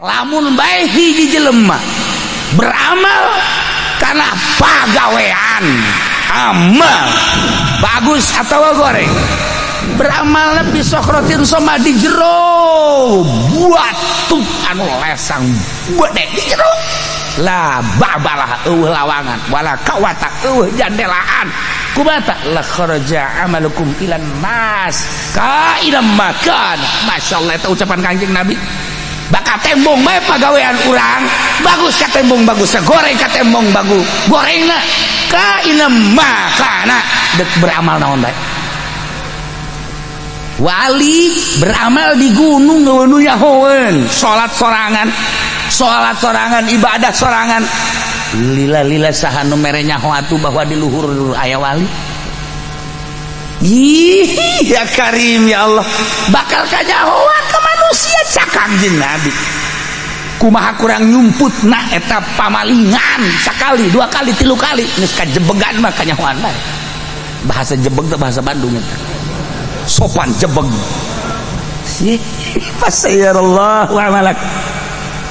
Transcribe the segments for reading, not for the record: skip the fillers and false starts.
Lamun bae hiji jelema beramal karena pagawean, amal bagus atau goreng, beramal fi sokhrotin soma di jero batu anu lesang gede di jero la babalah eueuh lawangan wala kawata eueuh jandelaan kubata la kharaja amalukum ilan nas ka ilam makan. Masyaallah, eta ucapan Kanjeng Nabi. Bakal tembong bae pagawean urang bagus ka tembong bagus, goreng ka tembong bagus gorengna, ka ilam makana dek beramal naon bae. Wali beramal di gunung nu nyahoeun, salat sorangan, salat sorangan, ibadah sorangan. Lila-lila saha nu mere nyaho atuh bahwa di luhur aya wali. Ih, ya Karim ya Allah, bakal kanyahoan ke manusia cakang jeung Nabi. Kumaha kurang nyumputna eta pamalingan sakali, dua kali, tilu kali geus kajebegan mah kanyahoan bae. Bahasa jebeg teh bahasa Bandung eta. Sopan jebeg. Fasayarallahu amalak.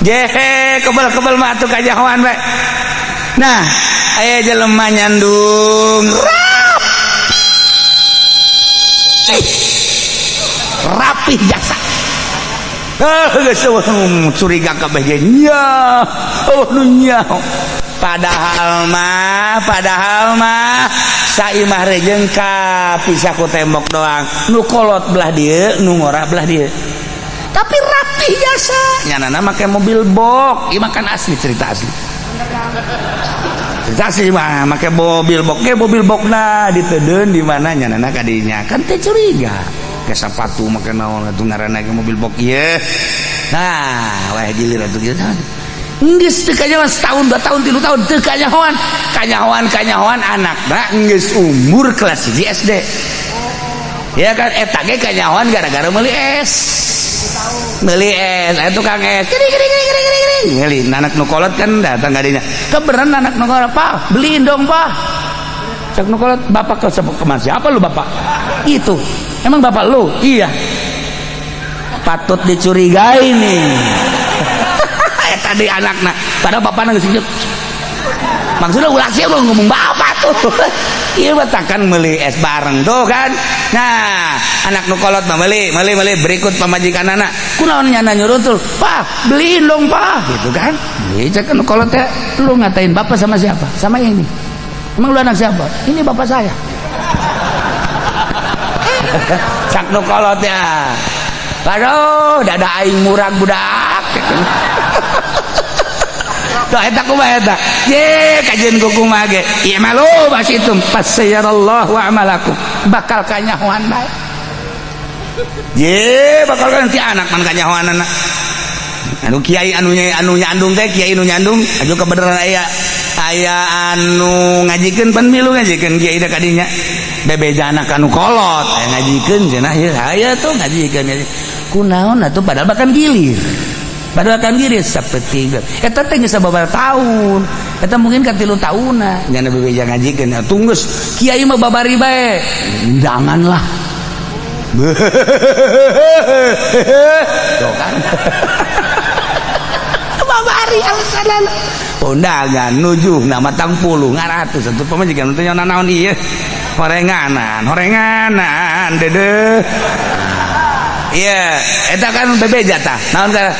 Jehe kebel-kebel mah atuh kanyahoan bae. Nah, aya jelema nyandung rapi. Rapih jasa. Geus curiga kabeh ge nya. Oh nu nyaho. Padahal mah saimah rejeng ka pisah ku tembok doang. Nu kolot belah dieu, nu ngora belah dieu. Tapi rapih jasa. Nyanana make mobil box. Ieu mah kan asli, cerita asli. Cerita asli mah make mobil box. Ge mobil boxna ditedeun di mana nyanana ka dinya. Kan teu curiga. Ke sepatu make naon atuh ngaranna ke mobil box ieu. Nah, wah gilir atuh kieu. Geus teu kanyahoan setahun, 2 tahun, 3 tahun teu kanyahoan. Kanyahoan anakna geus umur kelas 1 SD. Ya kan eta ge kanyahoan gara-gara meuli es. Meuli es, aya tukang es. Kiri kiri kiri kiri kiri kiri. Meuli anak nu kolot kan datang ka dinya. Kebeneran anak nu kolot, "Pak, beliin dong, Pak." Cek nu kolot, "Bapak ke kemana siapa lu, Bapak?" Itu. Emang bapak lu? Iya. Patut dicurigai nih. Tadi anakna, padahal bapakna geus hidup. Maksudnya ulah sih lu ngomong bapak tuh. Ieu mah takkan meuli es bareng tuh kan. Nah, anak nu kolot mah meuli, meuli, meuli berikut pamajikan anak. Kunaon nyana nyurutul? "Pak, beliin dong, Pak." Gitu kan. Beli cek nu kolot teh, lu ngatain bapak sama siapa? Sama ini. Emang lu anak siapa? Ini bapak saya. Cak nu kolot ya. Aduh, dada aing murag budak. Tuh eta kumaha eta? Ye, kajian ku kumaha ge. Ieu mah lu basitum fasayarallahu amalakum. Bakal kanyahoan bae. Ye, bakal kan ti anak man kanyahoanana. Anu kiai anu anu nyandung teh, kiai anu nyandung aju kebenaran aya aya anu ngajikeun pan milu ngajikeun kiai da kadinya. Bebeja anak anu kolot aya ngajikeun cenah ieu aya tuh ngajikeun. Kunaon atuh padahal bahkan gilir. Padahal kan gilir sapeting. Eta teh geus sababaraha tahun. Eta mungkin ka 3 taunna nyana bebeja ngajikeun. Atuh geus kiai mah babari bae. Undangan lah. Tuh kan. Babari alasanana. Undangan nujuh nama tang puluh ngaratus atuh pamajikan teh naon ieu. Horenganan, horenganan dedeh. Iya, eta kan bebeja tah. Naon ka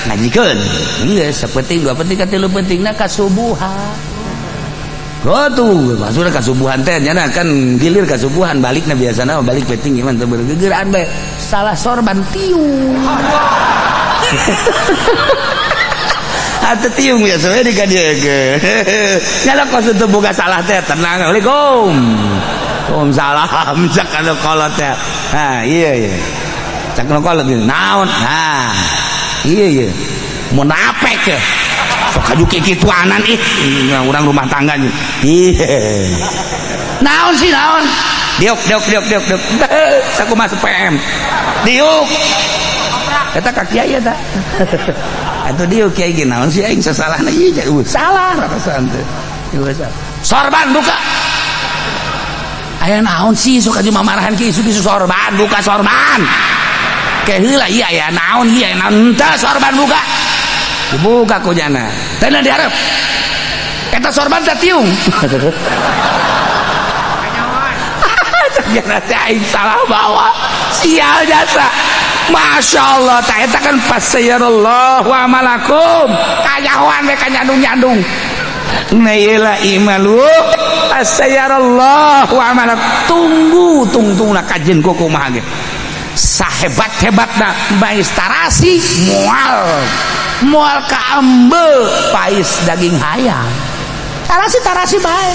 ngajikeun. Geus sapenting dua penting ka tilu pentingna kasubuhan. Oh tuh, maksudna kasubuhan teh nyana kan gilir kasubuhan balikna biasana balik penting gimana teu bergegeran bae. Salah sorban tiung. Atuh tiung biasa we di ka dieu ge. Nyala kos teu boga salah teh tenang. Assalamualaikum. Waalaikumsalam cak anu kolot teh. Nah, iya iya. Cak nu kolot naon? Nah, iya iya. Munafik ya. Sok aju kikituanan ih, urang rumah tangga ih. Naon sih naon? Diuk diuk diuk diuk diuk. Saku masuk PM. Diuk. Eta ka kiai eta. Atuh diuk kiai ge naon sih aing sasalahna ieu salah rasaan teh. Sorban buka. Aya naon sih sok aju mamarahan ki isu-isu sorban buka sorban. Ke heula ieu aya naon ieu naon teu sorban buka. Dibuka ku nyana. Teu diharap. Eta sorban teh tiung. Ternyata teh aing salah bawa. Sial jasa. Masya Allah, tak eta kan fasayarallahu amalakum. Kanyahoan we kanyandung-nyandung. Nah ieu i'malu fasayarallahu amalakum. Tunggu tungtungna kajen ku kumaha ge. Sahebat-hebatna mais tarasi moal moal kaambe pais daging hayam. Tarasi tarasi bae.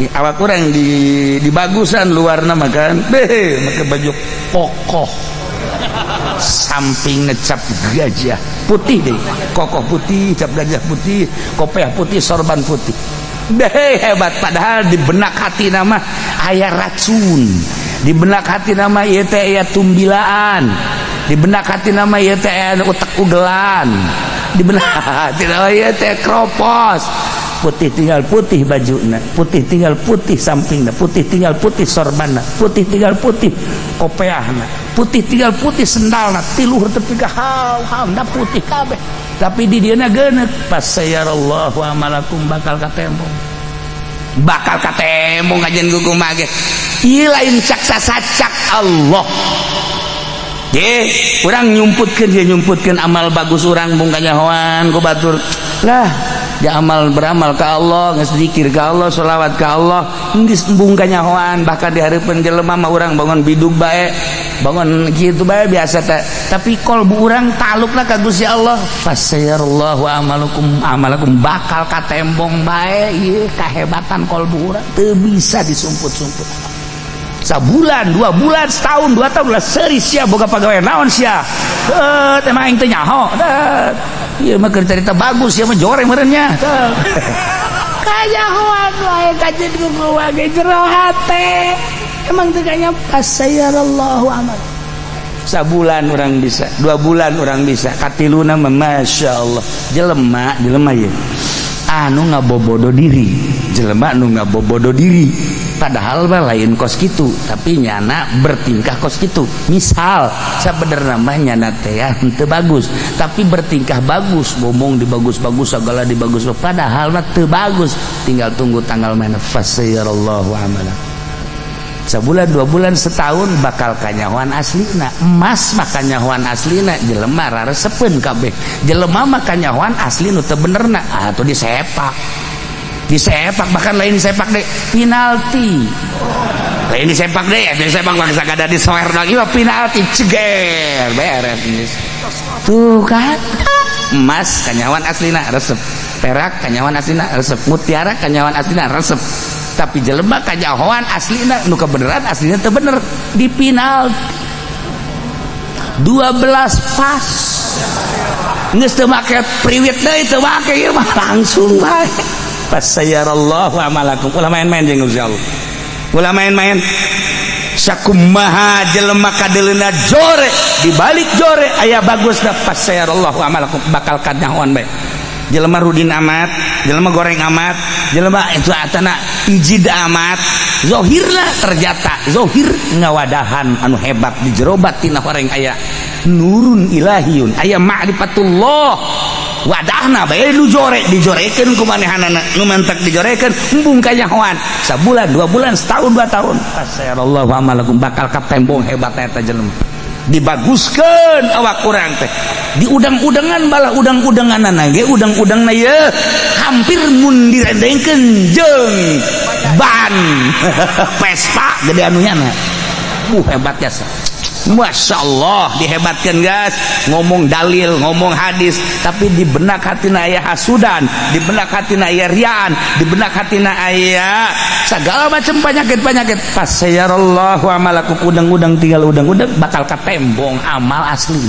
Awak kurang di bagusan luarna makan beh make baju kokoh samping ngecap gajah putih deh, kokoh putih, cap gajah putih, kopiah putih, sorban putih deh, hebat. Padahal di benak hati nama aya racun, di benak hati nama ieu teh aya tumbilaan, di benak hati nama ieu teh aya utek ugelan, di benak hati nama ieu teh kropos. Putih tinggal putih bajuna, putih tinggal putih sampingna, putih tinggal putih sorbanna, putih tinggal putih kopeahna, putih tinggal putih sendalna, tiluhur tepi ka haw da putih kabeh. Tapi di dieuna geuneut. Fasayarallahu amalakum, bakal katembong, bakal katembong kajian kumaha ge. Ieu lain cak sasacak Allah. Ye, urang nyumputkeun dia, nyumputkeun amal bagus urang mung kanyahoan ku batur lah. Dia amal beramal ke Allah, geus zikir ke Allah, sholawat ke Allah, geus embung kanyahoan. Bahkan di hareupeun jelema mah urang bangun bidug bae, bangun kitu bae biasa teh, tapi kolbu urang talukna ka Gusti Allah. Fasayarallahu amalakum amalakum, bakal katembong bae ieu kahebatan kolbu urang, teu bisa disumput-sumput. Sabulan, 2 bulan, setahun, 2 tahun lah seuri sia boga pagawean naon sia. Eh, teh mah aing teu nyaho. Ieu mah keur cerita bagus, ieu mah jore meureun nya. Kanyahoan wae kajeun ku ge jero hate. Emang teu kanya fasayarallahu amal. Sabulan orang bisa, 2 bulan orang bisa, katiluna mah masya Allah. Jelema, jelema ye. Anu ngabobodo diri, jelema anu ngabobodo diri. Padahal mah lain kos kitu, tapi nyana bertingkah kos kitu. Misal sabenerna mah nyana teh ya henteu bagus, tapi bertingkah bagus, ngomong di bagus-bagus, segala di bagus, padahal mah teu bagus. Tinggal tunggu tanggal mana fasayarallahu amala. Sebulan, 2 bulan, setahun bakal kanyahoan aslina. Emas mah kanyahoan aslina, jelema raresepeun kabeh. Jelema mah kanyahoan asli nu teu benerna atau disepak, disepak, bahkan lain disepak deh, penalti. Lain disepak deh, disepak bangsa kada disoer lagi mah penalti, ceger beres tuh kan. Emas kanyahoan aslina resep, perak kanyahoan aslina resep, mutiara kanyahoan aslina resep, tapi jelema kanyahoan aslina nu kebenaran aslina teu bener, di penalti 12 pas, geus teu make priwit deui, teu make ieu mah langsung bae. Fasayarallahu amalakum. Ulah main-main jeung Gusti Allah, ulah main-main. Sakumaha jelema kadeleuna jore, di balik jore aya bagusna. Fasayarallahu amalakum, bakal kanyahoan bae. Jelema rudin amat, jelema goreng amat, jelema itu atana ijid amat, zohirna ternyata zohir ngawadahan anu hebat di jero batin horeng aya nurun ilahiyun, aya ma'rifatullah. Wadahna bae nu jore dijorekeun ku manehanana, nu mantak dijorekeun, embung kanyahoan. Sabulan, 2 bulan, setahun, 2 tahun, fasayarallahu amalakum, bakal katembong hebat eta jelema. Dibaguskeun awak urang teh di udang-udangan, balah udang-udanganana ge udang-udangna ye hampir mun direndengkeun jeung ban Vespa gede anunya na. Hebat jasa. Masya Allah, dihebatkan guys, ngomong dalil, ngomong hadis, tapi di benak hatina aya hasudan, di benak hatina aya riaan, di benak hatina aya segala macam penyakit-penyakit. Fasayarallahu amalakum. Udang-udang tinggal udang-udang, bakal katembong amal asli.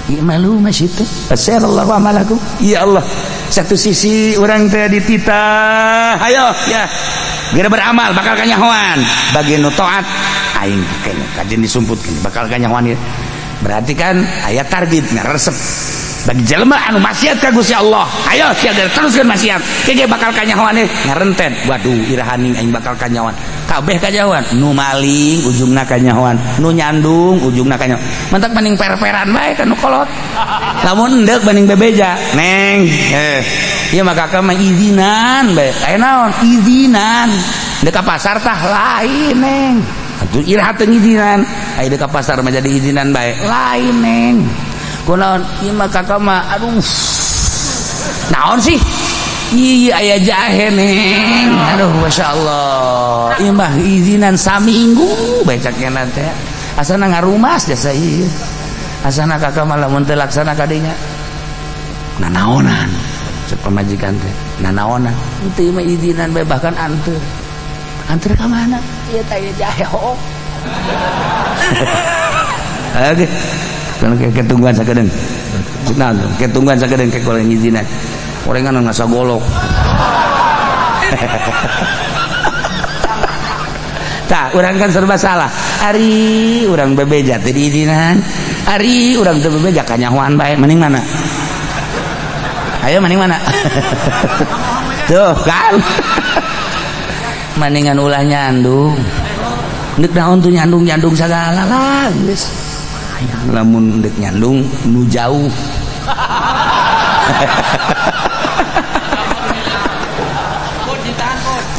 I'malu masyitu fasayarallahu amalakum. Ya Allah, satu sisi orang teh dititah, ayo ya geura beramal bakal kanyahoan. Bagi nu taat aing kayaknya kajian disumputkeun bakal kanyahoan ya. Berarti kan aya target resep. Bagi jelema anu maksiat ka Gusti Allah, ayo sia teruskeun maksiat, kege bakal kanyahoan ngarenten. Waduh, irahaning aing bakal kanyahoan. Kabeh kanyahoan, nu maling ujungna kanyahoan, nu nyandung ujungna kanyahoan. Mantak mending per-peran bae ka nu kolot. Lamun endek mending bebeja, neng. Ieu mah kakak mah izinan bae. Aya naon? Izinan. Dek ka pasar tah lain, neng. Atuh iraha teu ngizinan. Aya dek ka pasar mah jadi izinan bae. Lain, neng. Kunaon? Ieu mah kakak mah aduh. Naon sih? Iya aya jahe, neng. Aduh, Masya Allah. Ieu mah izinan saminggu becaknya teh. Asana ngarumas jasa ieu. Asana kakak mah lamun teu laksana kadinya. Nanaonan. Cek pamajikan teh. Nanaonan. Henteu mah izinan bae, bahkan anteur. Anteur ka mana? Ieu teh aya jahe hook. Oke. Kan ketungguan sakedeung. Nah, ketungguan sakedeung ke kalau ngizinan. Orengan ngasa golok. Tah, urang kan serba salah. Ari urang bebeja teu diizinan. Ari urang teu bebeja kanyahoan bae. Mending mana? Ayo mending mana? Tuh kan. Mendingan ulah nyandung. Ndek naon tuh nyandung-nyandung sagala lah geus. Lamun ndek nyandung nu jauh.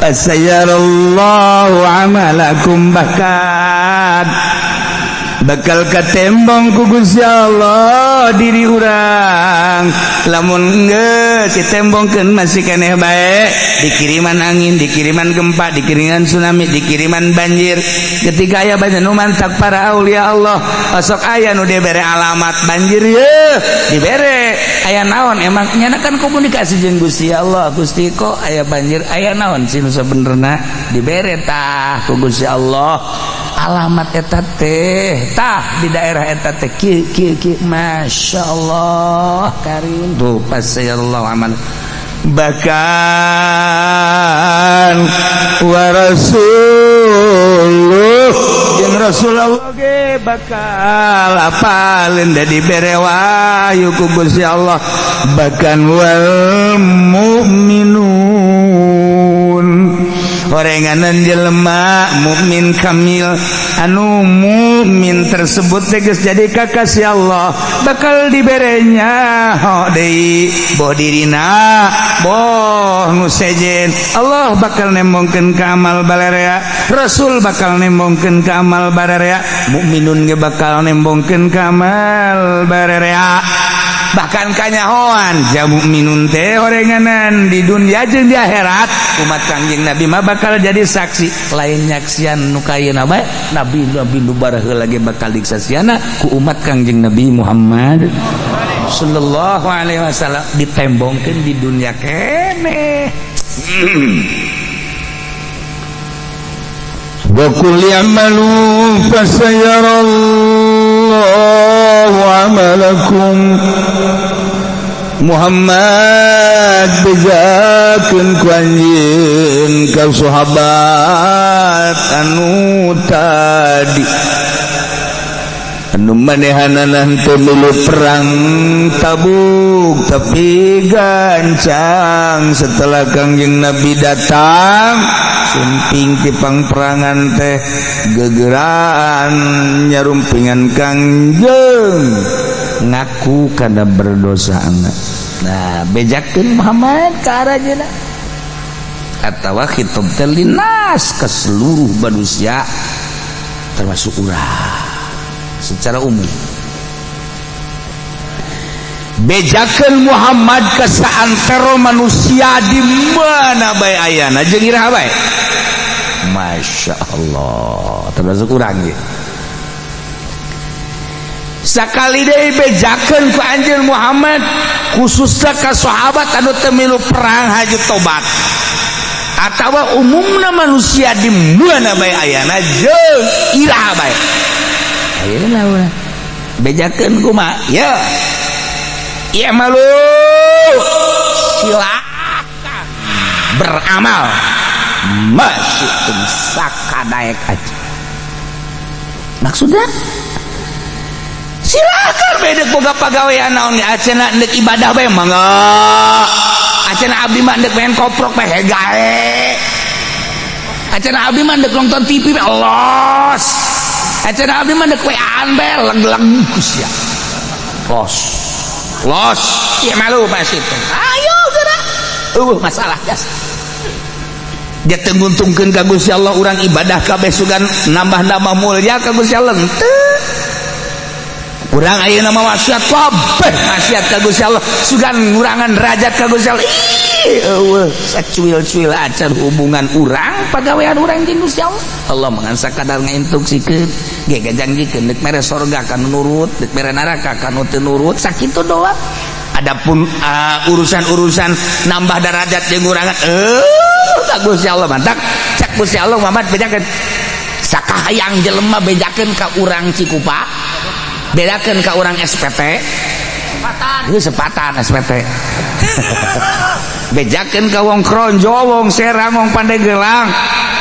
Fasayarallahu amalakum, bahkan bakal katembong ku Gusti Allah diri urang. Lamun geus ditembongkeun masih keneh bae, dikiriman angin, dikiriman gempa, dikiriman tsunami, dikiriman banjir. Ketika aya banjir nu mantak para aulia Allah, osok aya nu dibere alamat banjir ye, dibere aya naon emang nyana kan komunikasi jeung Gusti Allah. Gusti kok aya banjir, aya naon sih nu sabenerna dibere tah ku Gusti Allah alamat eta teh, tah di daerah eta teh ki ki ki. Masya Allah karim. Tuh pasayallahu amal bahkan wa rasuluh jeung Rasulullah ge bakal apalin da dibere wahyu ku Gusti Allah, bahkan wal mu'minun orenganan jelema mukmin kamil anu mukmin tersebut teh geus jadi kakasih Allah, bakal diberenya ho deui boh dirina boh nu sejen. Allah bakal nembongkeun ka amal balarea, Rasul bakal nembongkeun ka amal balarea, mukminun ge bakal nembongkeun ka amal balarea. Bahkan kanyahoan ja mukminun teh orenganan di dunia jeung di akhirat umat Kangjeng Nabi mah bakal jadi saksi, lain nyaksian nu kayeuna bae, nabi nabi nu baraheula ge bakal disaksiana ku umat Kangjeng Nabi Muhammad sallallahu alaihi wasallam, ditembongkeun di dunia keneh. Wa qul ya'malu fasayarallahu amalakum. Muhammad bejakeun ku anjeun ka sahabat anu tadi anu manehanana teu milu perang Tabuk tapi gancang setelah Kangjeng Nabi datang sumping tipang perangan teh gegeraan nyarumpingan Kangjeng ngaku karena berdosa. Nah, bejakeun Muhammad ka aranjeunna atawa khitab teh linas ke seluruh manusia termasuk urang secara umum. Bejakeun Muhammad ke saantero manusia di mana bae ayana jeung iraha bae. Masya Allah, termasuk urang ge. Sakali deui bejakeun ku anjeun Muhammad khususna ka sahabat anu teu milu perang haju tobat atawa umumna manusia di mana bae ayana jeung iraha bae. Ayeuna urang bejakeun kumaha? Ya. Iya malu, silakan beramal masih sakadaek aja. Maksudnya Silakan bae dek boga pagawean naon ge, acena ndek ibadah bae mangga, acena abdi mah ndek main koprok bae hegae, acena abdi mah ndek nonton TV bae los, acena abdi mah ndek WA-an bae leg-leg sia los los ya malu pas itu. Ayo gerak, eueuh masalah gas. Dia teu nguntungkeun ka Gusti Allah. Urang ibadah kabeh sugan nambah-nambah mulia ka Gusti Allah henteu. Urang ayeuna mah maksiat kabeh, maksiat ka Gusti Allah sugan ngurangan derajat ka Gusti Allah. Ih, eueuh sacuil-cuil acan hubungan urang, pagawean urang jeung Gusti Allah. Allah mah ngan sakadar ngainstruksikeun ge, gajanjikeun deuk mere sorga ka nu nurut, deuk mere neraka ka nu teu nurut, sakitu doang. Adapun urusan-urusan nambah derajat jeung ngurangan, ka Gusti Allah mantak cek Gusti Allah Muhammad bejakeun sakahayang jelema, bejakeun ka urang Cikupa, bedakeun ka urang SPT. Sepatan. Itu sepatan SPT. Bejakeun ka wong Kronjo, wong Serang, wong Pandeglang,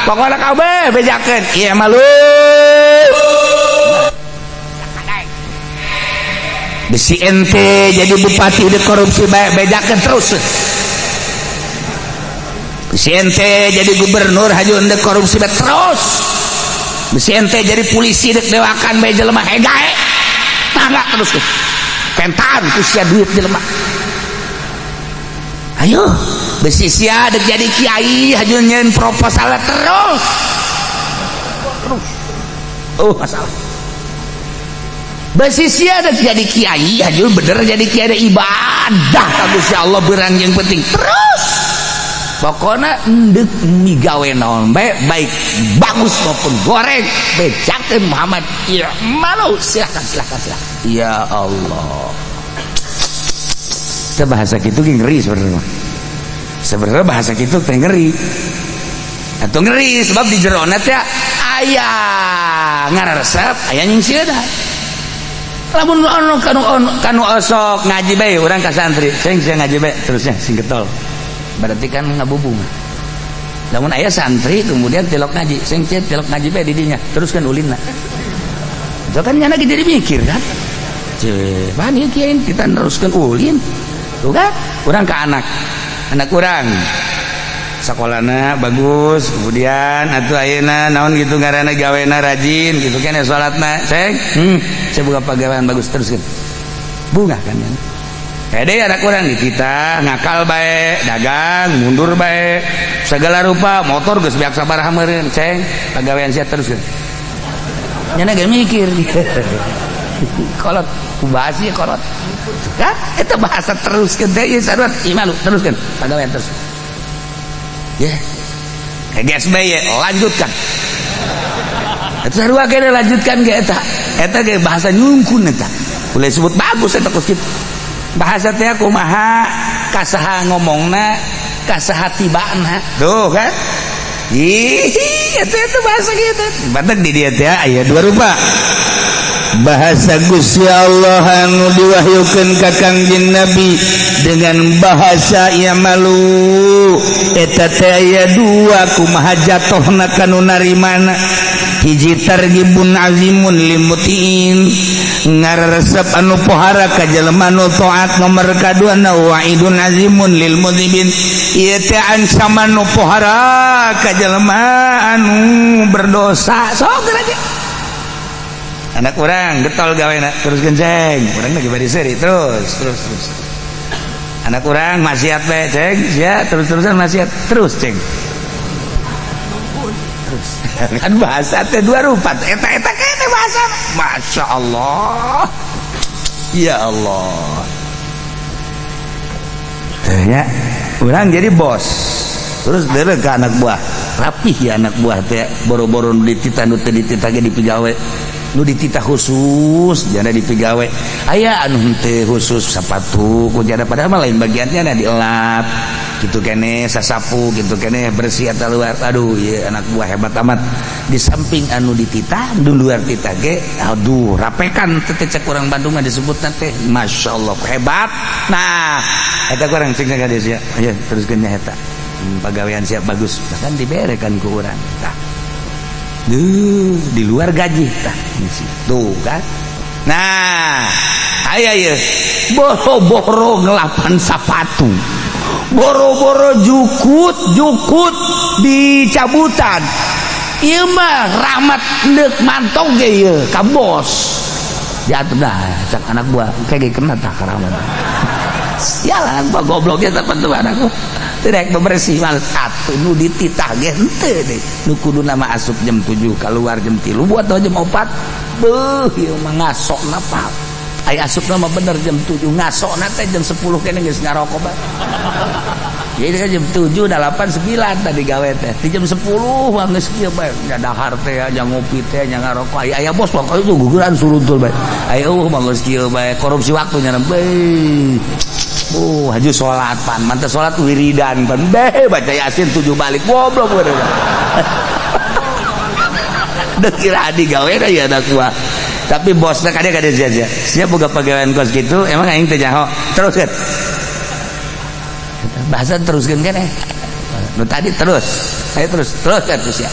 pokoknya kabeh bejakeun. Iya malu besi ente jadi bupati udah korupsi bae, bejakeun terus. Besi ente jadi gubernur haju ende korupsi bae, terus. Besi ente jadi polisi dek dewakan bae jelema hegae tangga, terus pentaan ku sia duit jelema. Ayo besi sia dek jadi kiai haju nyeun proposal, terus terus. Oh, masalah. Besi sia dek jadi kiai haju bener jadi kiai ibadah ka Gusti Allah berang yang penting, terus. Pokoknya endek migawe naon bae, baik bagus maupun goreng, bejakeun Muhammad ya malu, silakan silakan silakan. Ya Allah, itu bahasa gitu ngeri sebenarnya. Sebenarnya bahasa gitu teh ngeri atau ngeri sebab di jerona teh aya ngaresep, aya nyingsieuda. Lamun anu kanu kanu osok ngaji bae, urang ka santri, "Sing sing ngaji bae terusnya sing getol," berarti kan ngabubung. Lamun aya santri kemudian tilok ngaji, "Sing tilok ngaji bae didinya terus," kan ulinna itu kan nyana jadi mikir kan, "Cek, bahan ieu kiai kita neruskeun ulin." Tuh kan urang ke anak anak urang sekolahna bagus, kemudian atuh ayeuna naon gitu ngaranna, gawena rajin gitu kan ya, salatna, "Cek, saya buka pagawean bagus, teruskeun," bunga kan ya. Hede anak urang kita ngakal bae, dagang mundur bae, segala rupa, motor geus beak sabaraha meureun, "Ceng, pagawean sia teruskeun." Nyana ge mikir kolot kubahas ya kolot kan eta bahasa teruskeun teh ieu sarua ieu malu, teruskeun pagawean terus ya. Geus bae lanjutkan eta, sarua kene lanjutkan ge eta. Eta ge bahasa nyungkun, eta boleh sebut bagus eta kos kitu. Bahasa teh kumaha kasaha ngomongna, kasaha tibana, tuh kan. Ih, itu bahasa gitu. Batak di dia teh aya dua rupa. Bahasa Gusti Allah anu diwahyukeun ka Kangjeng Nabi dengan bahasa i'malu eta teh aya dua, kumaha jatohna kanu narimana. Hiji, targhibun azimun lil mutiin, ngaresep anu pohara ka jelema nu taat. Nomor kadua, waidun azimun lil mudzinibin, ieu teh ancaman nu pohara ka jelema anu berdosa. Sok geura anak urang getol gawena, terus genceng, urang lagi bari seri, terus terus terus. Anak urang maksiat bae, "Ceng ya terus terusan maksiat terus, ceng," terus kan. Bahasa teh dua rupa eta, eta kene bahasa. Masya Allah, ya Allah. Ya urang jadi bos terus dere ke anak buah rapih ya, anak buah teh boro-boro nu dititah, nu teu dititah ge dipigawe, nu dititah khusus jana dipigawe, aya anu henteu khusus, sepatu ku jana, padahal mah lain bagiannya na, dielap gitu kene, sasapu gitu kene, bersih atau luar. Aduh ya, anak buah hebat amat. Di samping anu dititah, di luar titah ge aduh rapekan teh, cek urang Bandung mah disebut teh Masya Allah hebat. Nah, eta kurang cek ka dia ya, teruskeun nya eta pagawean siap bagus, bahkan diberekan ku urang tah. Duh, di luar gaji tah, tuh kan. Nah, aya ieu boro-boro ngelapan sapatu, boro-boro jukut-jukut dicabutan. Ieu mah Rahmat deuk mantog ge ieu ka bos. Jatuh dah cak anak buah kayak kena tak Rahmat. Sialan pak gobloknya teman tuh anakku. Tidak bebersih males atuh nu dititah ge henteu deh. Nu kudu nama asup jam 7 keluar jam 3 buat jam 4. Beuh ieu mah ngasokna pak. Ai asupna mah bener jam 7 ngasokna teh jam 10 kene geus ngarokok bae. Jadi kan jam 7, 8, 9 tadi gawe teh. Di jam 10 mah geus kieu bae. Nya dahar teh nya ngopi teh nya ngarokok. Ai aya bos mah itu guguran suruntul bae. Ai eueuh mah geus kieu bae korupsi waktu nya bae. Oh, haju salat pan, mantep salat wiridan pan. Beh baca Yasin 7 balik goblok bener. Dek kira adi gawe da ya anak buah. Tapi bosnya kadang kadang sia-sia. Siap boga pegawaian kos gitu, emang aing teh nyaho. Terus kan. Bahasa teruskeun kan eh. Nu tadi terus. Ayo terus, terus kan terus ya.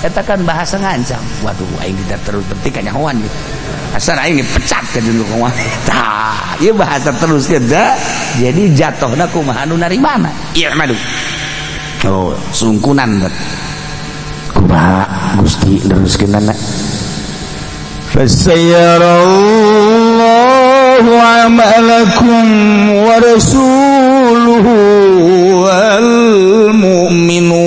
Eta kan bahasa ngancam. Waduh, aing tidak terus berarti kanyahoan gitu. Asal aing dipecat ke dulu kumaha. Tah, ieu bahasa terus da. Jadi jatuhna kumaha nu narimana. Ieu mah. Oh, sungkunan bet. Kumaha Gusti neruskeunana. Fasayarallahu amalakum wa rasuluhu wal mu'minun.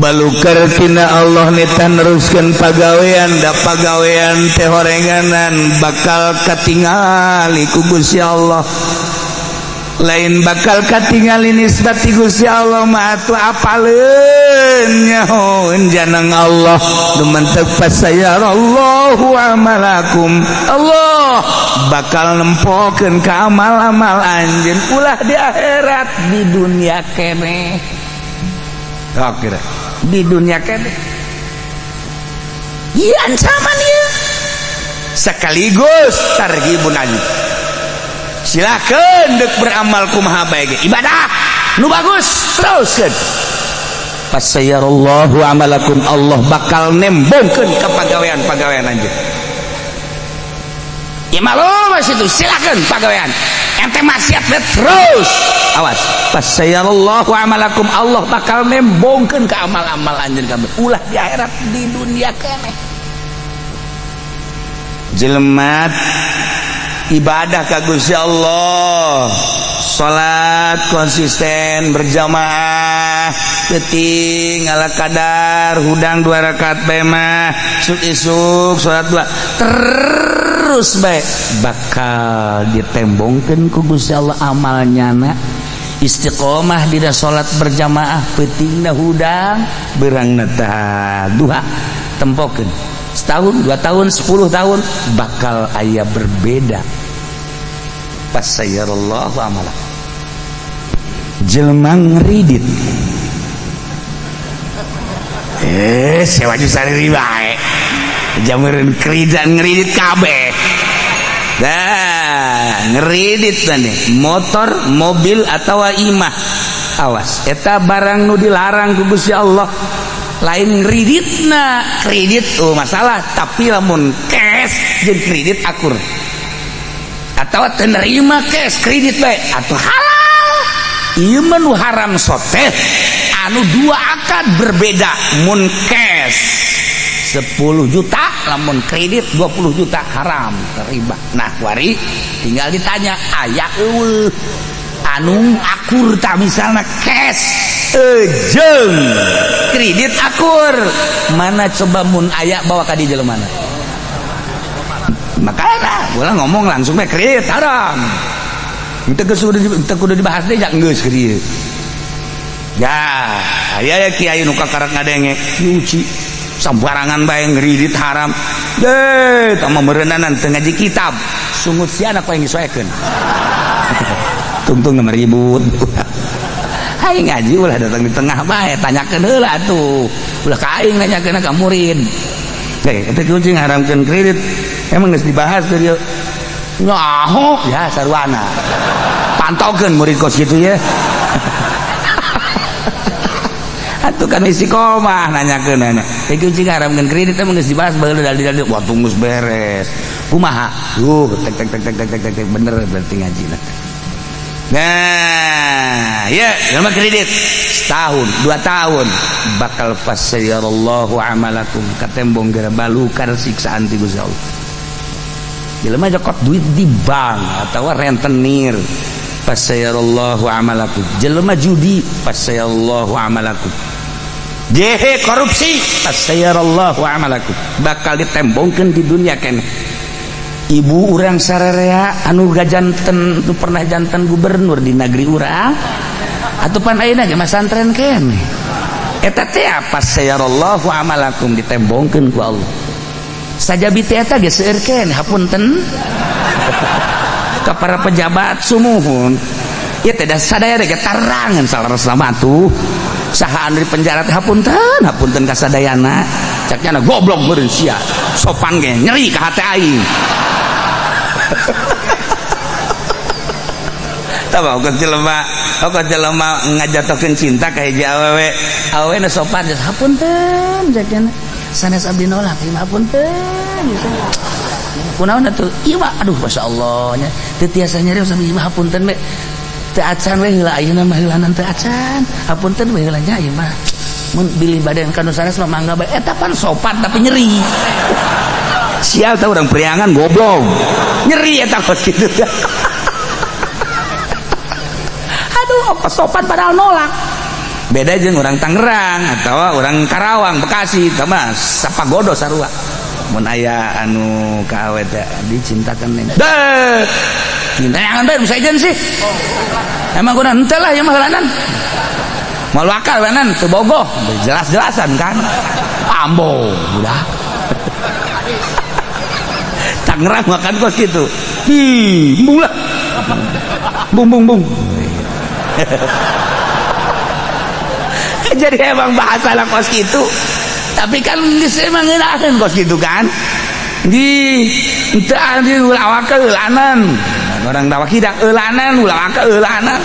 Balukar tina Allah nita neruskeun pagawean da pagawean teh horenganan bakal katingali ku Gusti Allah. Lain bakal katingali nisbat ti Gusti Allah mah atuh apaleun nyahoeun janeng Allah dumenteg fasayarallahu amalakum. Allah bakal nempokeun ka amal-amal anjeun ulah di akhirat di dunia keneh. Oke, di dunia keneh. Ieu ancaman ieu. Sekaligus targhibun aja. Silakan dek beramal kumaha bae ge. Ibadah nu bagus teruskeun. Fasayarallahu amalakum, Allah bakal nembongkeun ka pagawean-pagawean anjeun. Ya malu masih itu silakan pagawean. Ente maksiat bae terus. Awas. Fasayarallahu amalakum, Allah bakal nembongkeun ka amal-amal anjeun kabeh. Ulah di akhirat di dunia keneh. Jelema ibadah ka Gusti Allah, salat konsisten berjamaah, peuting ala kadar hudang 2 rakaat bae mah, isuk-isuk salat dua terus bae bakal ditembongkeun ku Gusti Allah amalnya na. Istiqomah dina salat berjamaah peutingna hudang berangna tah duha tempokeun setahun, 2 tahun, 10 tahun bakal aya berbeda. Fasayarallahu amala. Jelema ngridit sewa sariri bae jamureun kredit ngridit kabeh. Dah ngeridit nih motor, mobil atau imah. Awas eta barang nu dilarang ku Gusti Allah. Lain kreditna, kredit oh masalah, tapi lamun cash jeung kredit akur. Atau teu nerima cash kredit bae atuh halal. Ieu mah nu haram soteh anu dua akad berbeda. Mun cash 10 juta lamun kredit 20 juta haram riba. Nah kuari tinggal ditanya aya eueuh anu akur tak misalna cash jeung kredit akur mana coba mun aya bawa ka di jelema mana. Makanya ulah ngomong langsung bae kredit haram. Teu kudu dibahas deui geus kredit. Ya, aya ya kiai nu kakarak ngadenge nyuci sambarangan bae ngridit haram. Deh, tah meureunanan teu ngaji kitab. Sungut si anak paling disoekeun. Tungtung nama ribut. Hai ngaji ulah datang di tengah bae tanyakeun heula atuh. Ulah ka aing nanyakeun ka murid. Heh, eta kunci ngaramkeun kredit. Emang geus dibahas teu dieu. Nyaho ya sarwana. Pantaukeun murid kos kitu ya. Atuh kan istiqomah nanyakeun nanya. Teh cing haramkeun kredit teh geus dibahas baheula dalil-dalil wah geus beres. Kumaha? Tek tek tek tek tek tek tek bener berarti ngajina. Nah, ya, jelema kredit setahun, 2 tahun bakal fasayarallahu amalakum katembong gara balukar siksaan ti Gusti Allah. Jelema jokot duit di bank atau rentenir fasayarallahu amalakum. Jelema judi fasayarallahu amalakum. Jehe korupsi fasayarallahu amalakum. Bakal ditembongkeun di dunia keneh. Ibu urang sararea anu gajanten tu pernah jantan gubernur di negeri urang atuh pan ayeuna ge masantren keneh. Eta teh apa sayarallahu amalakum ditembongkeun ku Allah. Sajabi teh eta ge seueur keneh hapunten ka para pejabat sumuhun. Ieu teh da sadaya ge tarangan salarasna mah tuh. Saha anu di penjara teh hapunten, hapunten ka sadayana. Cak nya goblok meureun sia. Sopan ge nyeri ka hate aing. Tah okot jelema ngajatokeun cinta ka hiji awewe. Awewe nu sopan geus hapunten cak nya. Sanes abdi nolak ieu hapunten. Kunaon atuh? Ieu mah aduh masyaallah nya. Teu tiasa nyeri sami ieu mah hapunten we. Teu acan we heula ayeuna mah heulanan teu acan. Hapunten we heula nya ieu mah. Mun bilih badan ka nu sanes mah mangga bae. Eta pan sopan tapi nyeri. Sial tah urang priangan goblok. Nyeri eta kos kitu. Aduh, apa sopan padahal nolak. Beda jeung urang Tangerang atau urang Karawang, Bekasi, tah mah sapagodo sarua. Mun aya anu ka awe teh dicintakan neng. Deh. Cinta yang bae bisa ijen sih. Emang guna henteu lah ieu mah heulanan. Moal wakal heulanan teu bogoh, jelas-jelasan kan. Ambo udah. Tangerang makan kos gitu. Hi, bung lah. Bung bung bung. Jadi emang bahasa lah kos gitu. Tapi kan geus emang ngeunaheun kos gitu kan. Di henteu di ulah waka eulanan. Orang tawak hidang eulanan, ulah waka eulanan.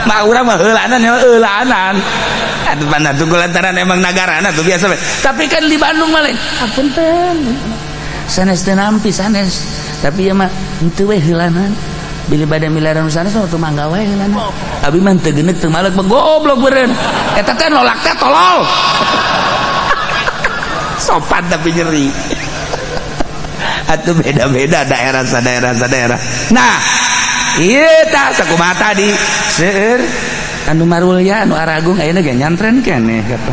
Mah urang mah eulanan ya eulanan. Aduh mana tuh lantaran emang nagarana tuh biasa. Tapi kan di Bandung mah lain. Hapunten. Sanes teu nampi sanes. Tapi ya mah henteu we heulanan. Bilih bade miliaran sanes mah teu mangga we heulanan. Abi mah teu geuneuk teu malek mah goblok beureun. Eta teh nolak teh tolol. Sopan tapi nyeri. Atuh beda-beda daerah sadaerah sadaerah. Nah, ieu tah sakumaha tadi seueur anu marulya anu aragung ayeuna ge nyantren keneh kata.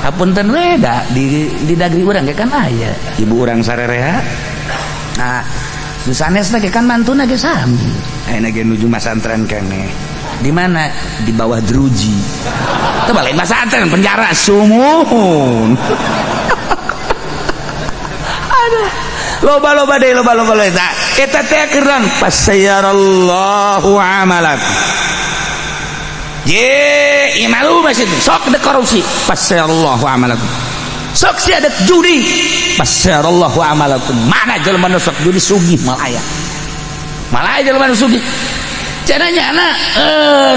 Hapunten we da di dagri urang ge kan aya ibu urang sarerea. Nah, nu sanesna ge kan mantuna ge sami. Ayeuna ge nuju masantren keneh. Di mana? Di bawah jeruji. Teu balik masantren penjara sumuhun. Aduh, loba-loba deui loba-loba eta. Eta teh keur fasayarallahu amalak. Ye, imalu masih sok de korupsi fasayarallahu amalakum. Sok sia dek judi fasayarallahu amalakum. Mana jelema nu sok judi sugih mal aya. Mal aya jelema nu sugih. Cenah nyana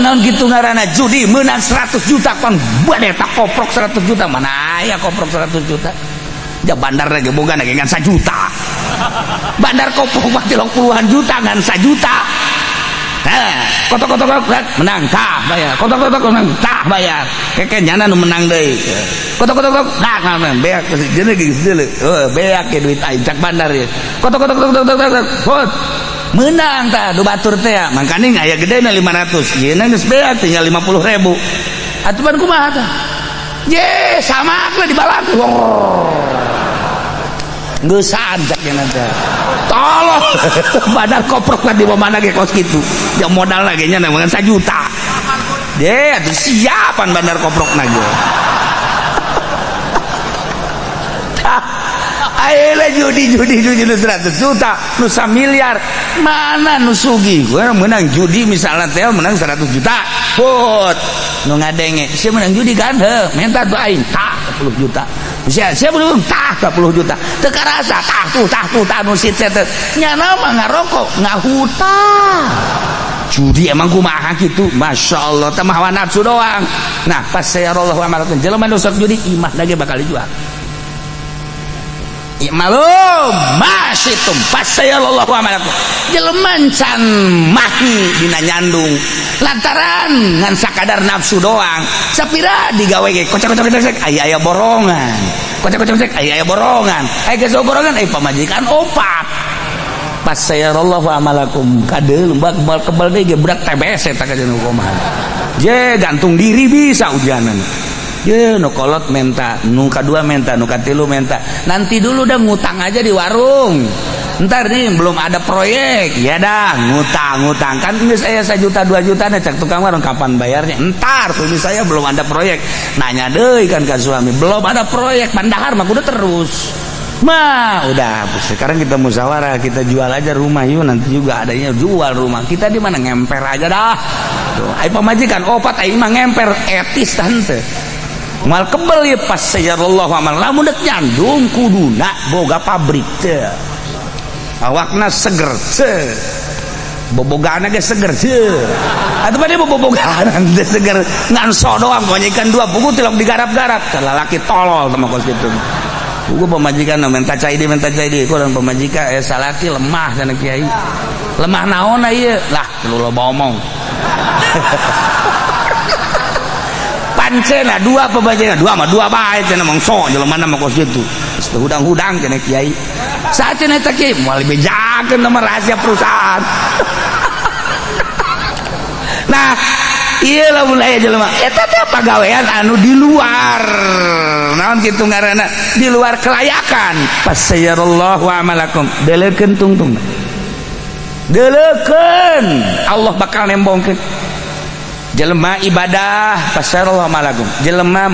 naon kitu ngaranna judi meunang 100 juta pan bade tak koprok 100 juta mana aya koprok 100 juta. Ja bandar ge boga ge ngan 1 juta. Bandar koprok mah 30-an juta ngan 1 juta. Nah, kotok-kotok menang tah bayar. Kotok-kotok menang tah bayar. Keke nyana nu menang deui. Kotok-kotok nah menang beak jeung geus deuleu. Heuh, beak ge duit aing cak bandar ye. Kotok-kotok kotok hot. Menang tah du batur teh mangkaning aya gedena 500. Yeuna geus beak tinggal 50.000. Atuh pan kumaha tah? Ye, sama aku dibalak. Ngeusan cak nya teh. Tolong badar koprok lah di mana ge kos kitu. Ya modal lagi nya ngan 1 juta. Deh, atuh siapan bandar koprok na ge. Ayeuna judi-judi nu 100 juta, nu 1 miliar. Mana nu sugih? Gua menang judi misalnya teh menang 100 juta. Put, nu ngadenge, sia menang judi kan heuh, minta tuh aing tah 10 juta. Sia sia belum tah 10 juta. Teu karasa tah tuh tah nu sit teh. Nyana mah ngarokok, ngahutang. Judi emang kumaha kitu? Masya Allah, teh mah hawa nafsu doang. Nah, fasayarallahu amalakum. Jelema nu sok judi imah lagi bakal dijual. I'malu ma syi'tum fasayarallahu amalakum. Jelema can mahi dina nyandung lantaran ngan sakadar nafsu doang. Sapira digawe ge kocak kocak kocak aya aya borongan. Kocak kocak kocak aya aya borongan. Aya geus borongan aya pamajikan opat. Fasayarallahu amalakum. Kadeul bak kebal kebal deui ge budak TBS eta ka jeung kumaha. Je gantung diri bisa ujanan. Ye nu kolot menta, nu kadua menta, nu katilu menta. Nanti dulu dah ngutang aja di warung. Ntar nih belum ada proyek, ya dah ngutang ngutang kan ini saya 1 juta 2 juta nih cek tukang warung kapan bayarnya? Ntar tuh saya belum ada proyek. Nanya deh kan ke suami, belum ada proyek, pandahar mah udah terus. Mah udah sekarang kita musyawarah, kita jual aja rumah yuk, nanti juga adanya jual rumah. Kita di mana ngemper aja dah. Tuh, ai pamajikan opat ai mah ngemper etis tante. Mal kebel ya fasayarallahu amal lamun dek nyandung kuduna boga pabrik teh. Awakna seger teh. Bobogana ge seger teh. Atuh pada bobogaan teh seger ngan sok doang pamajikan dua buku tilok digarap-garap. Lalaki tolol teh mah kos kitu. Buku pamajikan minta cai di kurang pamajikan salaki lemah cenah kiai. Lemah naon ieu? Lah lu loba omong. Pancena dua pemajikan dua mah dua bae cenah mangso jelema mah kos kitu. Geus hudang-hudang cenah kiai. Saat cenah eta kiai moal dibejakeun nomor rahasia perusahaan. Nah, ieu lamun aya jelema eta teh pagawean anu di luar. Naon kitu ngaranna? Di luar kelayakan. Fasayarallahu amalakum. Deleukeun tungtung. Deleukeun Allah bakal nembongkeun. Jelema ibadah fasayarallahu amalakum. Jelema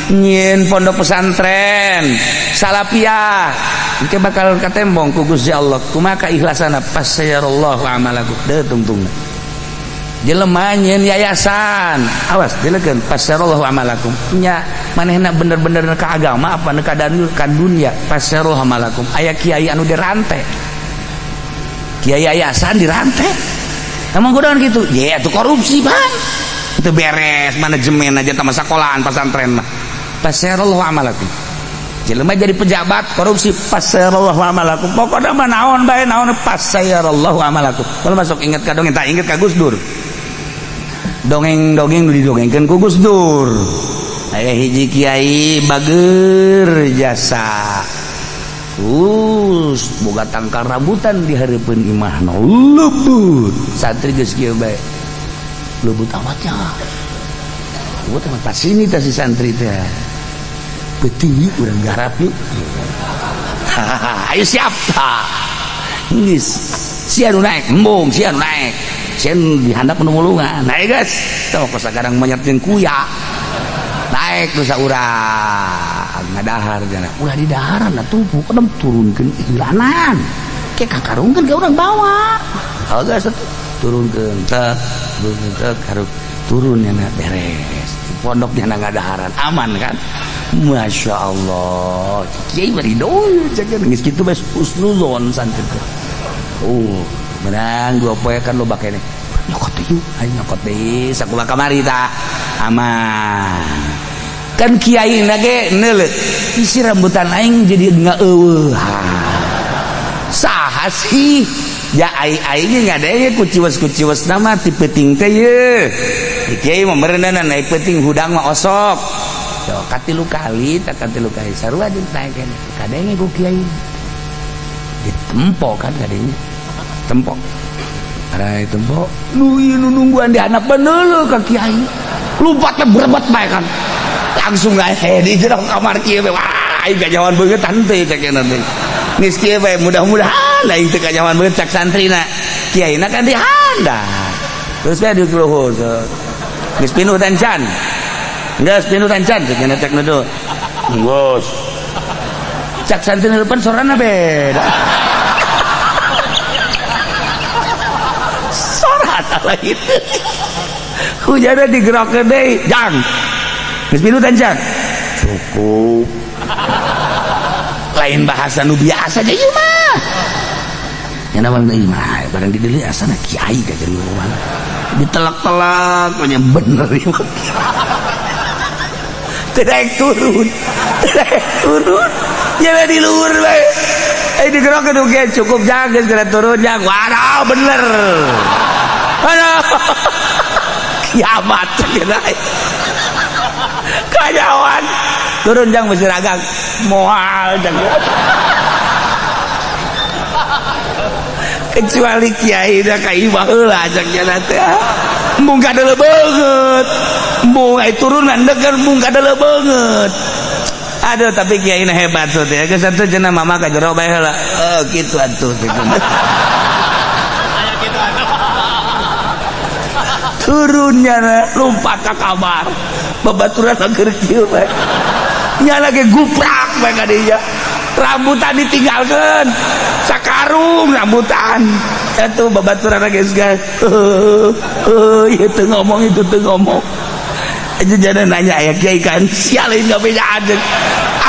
nyieun pondok pesantren salafiyah engke bakal katembong ku Gusti Allah. Kumaha kaikhlasanna fasayarallahu amalakum. Deu tungtungna. Jelema nyieun yayasan awas dileukeun fasayarallahu amalakum. Nya manehna bener-bener ka agama apa ka dunia fasayarallahu amalakum. Aya kiai anu dirante. Kiai yayasan dirante. Emang kudaon gitu? Ya itu korupsi bang. Itu beres manajemen aja sama sekolahan pesantren mah. Fasayarallahu amalakum. Jelema jadi pejabat korupsi fasayarallahu amalakum. Pokoknya mah naon bae naon fasayarallahu amalakum. Kalau masuk inget ka dongeng tak inget ka Gus Dur. Dongeng-dongeng nu didongengkeun ku Gus Dur. Aya hiji kiai bager jasa. Terus boga tangkal rambutan di hareupeun imahna lebut. Santri geus kieu bae. Lebut amatnya. Lebut amat pas ini teh si santri teh. Peuting yuk urang garap yuk. Ayo siap. Geus sia nu naik, embung sia nu naik. Sia nu dihandap nu mulungan. Naik geus. Tah kos sakarang monyet jeung kuya. Naik terus urang ngadahar jana. Ulah di daharan atuh pokona turunkeun ilanan. Ke kakarungkeun ka urang bawa. Oh geus turunkeun teh, turunkeun teh karung turun nyana beres. Pondok nyana ngadaharan aman kan? Masya Allah. Kiai bari doy ceuk geus kitu bae husnuzon santri teh. Menang dua poe kan loba keneh. Nyokot deui, ayo nyokot deui sakumaha kamari tah. Aman. Kan kiai na ge neuleut. Isi rambutan aing jadi ngaeuweuh. Saha sih? Ya ai aing ge ngadenge kuciwes-kuciwes nama ti peuting teh ye. Kiai mah meureunan ai peuting hudang mah osok. Yo katilu kali tak katilu kali sarua jeung naek keneh. Kadenge ku kiai. Ditempo kan kadenge. Tempo. Arai tempo. Nu ieu nu nungguan di handap beneuleuh ka kiai. Lompatnya berebet bae kan. Langsung gae di jero kamar kieu bae. Wah, aing kanyahoan beungeut tante cek nanti. Geus kieu bae mudah-mudahan aing teu kanyahoan beungeut cak santrina. Kiaina kan di handap. Terus bae di luhur. Geus pinuh tancan. Geus pinuh tancan cek cek nuduh. Geus. Cak santri depan sorana beda. Sorana lain. Hujanna digerokeun deui, jang. Geus pinuh tancan. Cukup. Lain bahasa nu biasa aja ieu mah. Nyana mah barang dideli asana kiai ka jadi urang. Ditelak-telak nya bener ieu. Teu daek turun. Teu daek turun. Nyana di luhur bae. Eh digerokeun oge cukup jang geus geura turun jang. Waduh bener. Aduh. Kiamat cenah. Kanyawan. Turun jang mesti ragang. Moal jang. Kecuali kiai da ka imah heula jang nya teh. Embung kadeuleu beungeut. Embung ai turunan deger embung kadeuleu beungeut. Aduh tapi kiai na hebat tuh teh. Geus atuh cenah mama ka jero bae heula. Oh kitu atuh teh. Turunnya lompat ke kamar. Babaturan keur kieu bae. Nya lagi guprak bae ka dinya. Rambutan ditinggalkeun. Sakarung rambutan. Atuh babaturan geus geus. Ieu teu ngomong itu teu ngomong. Aja jana nanya aya kiai kan sial lain ngabejaan.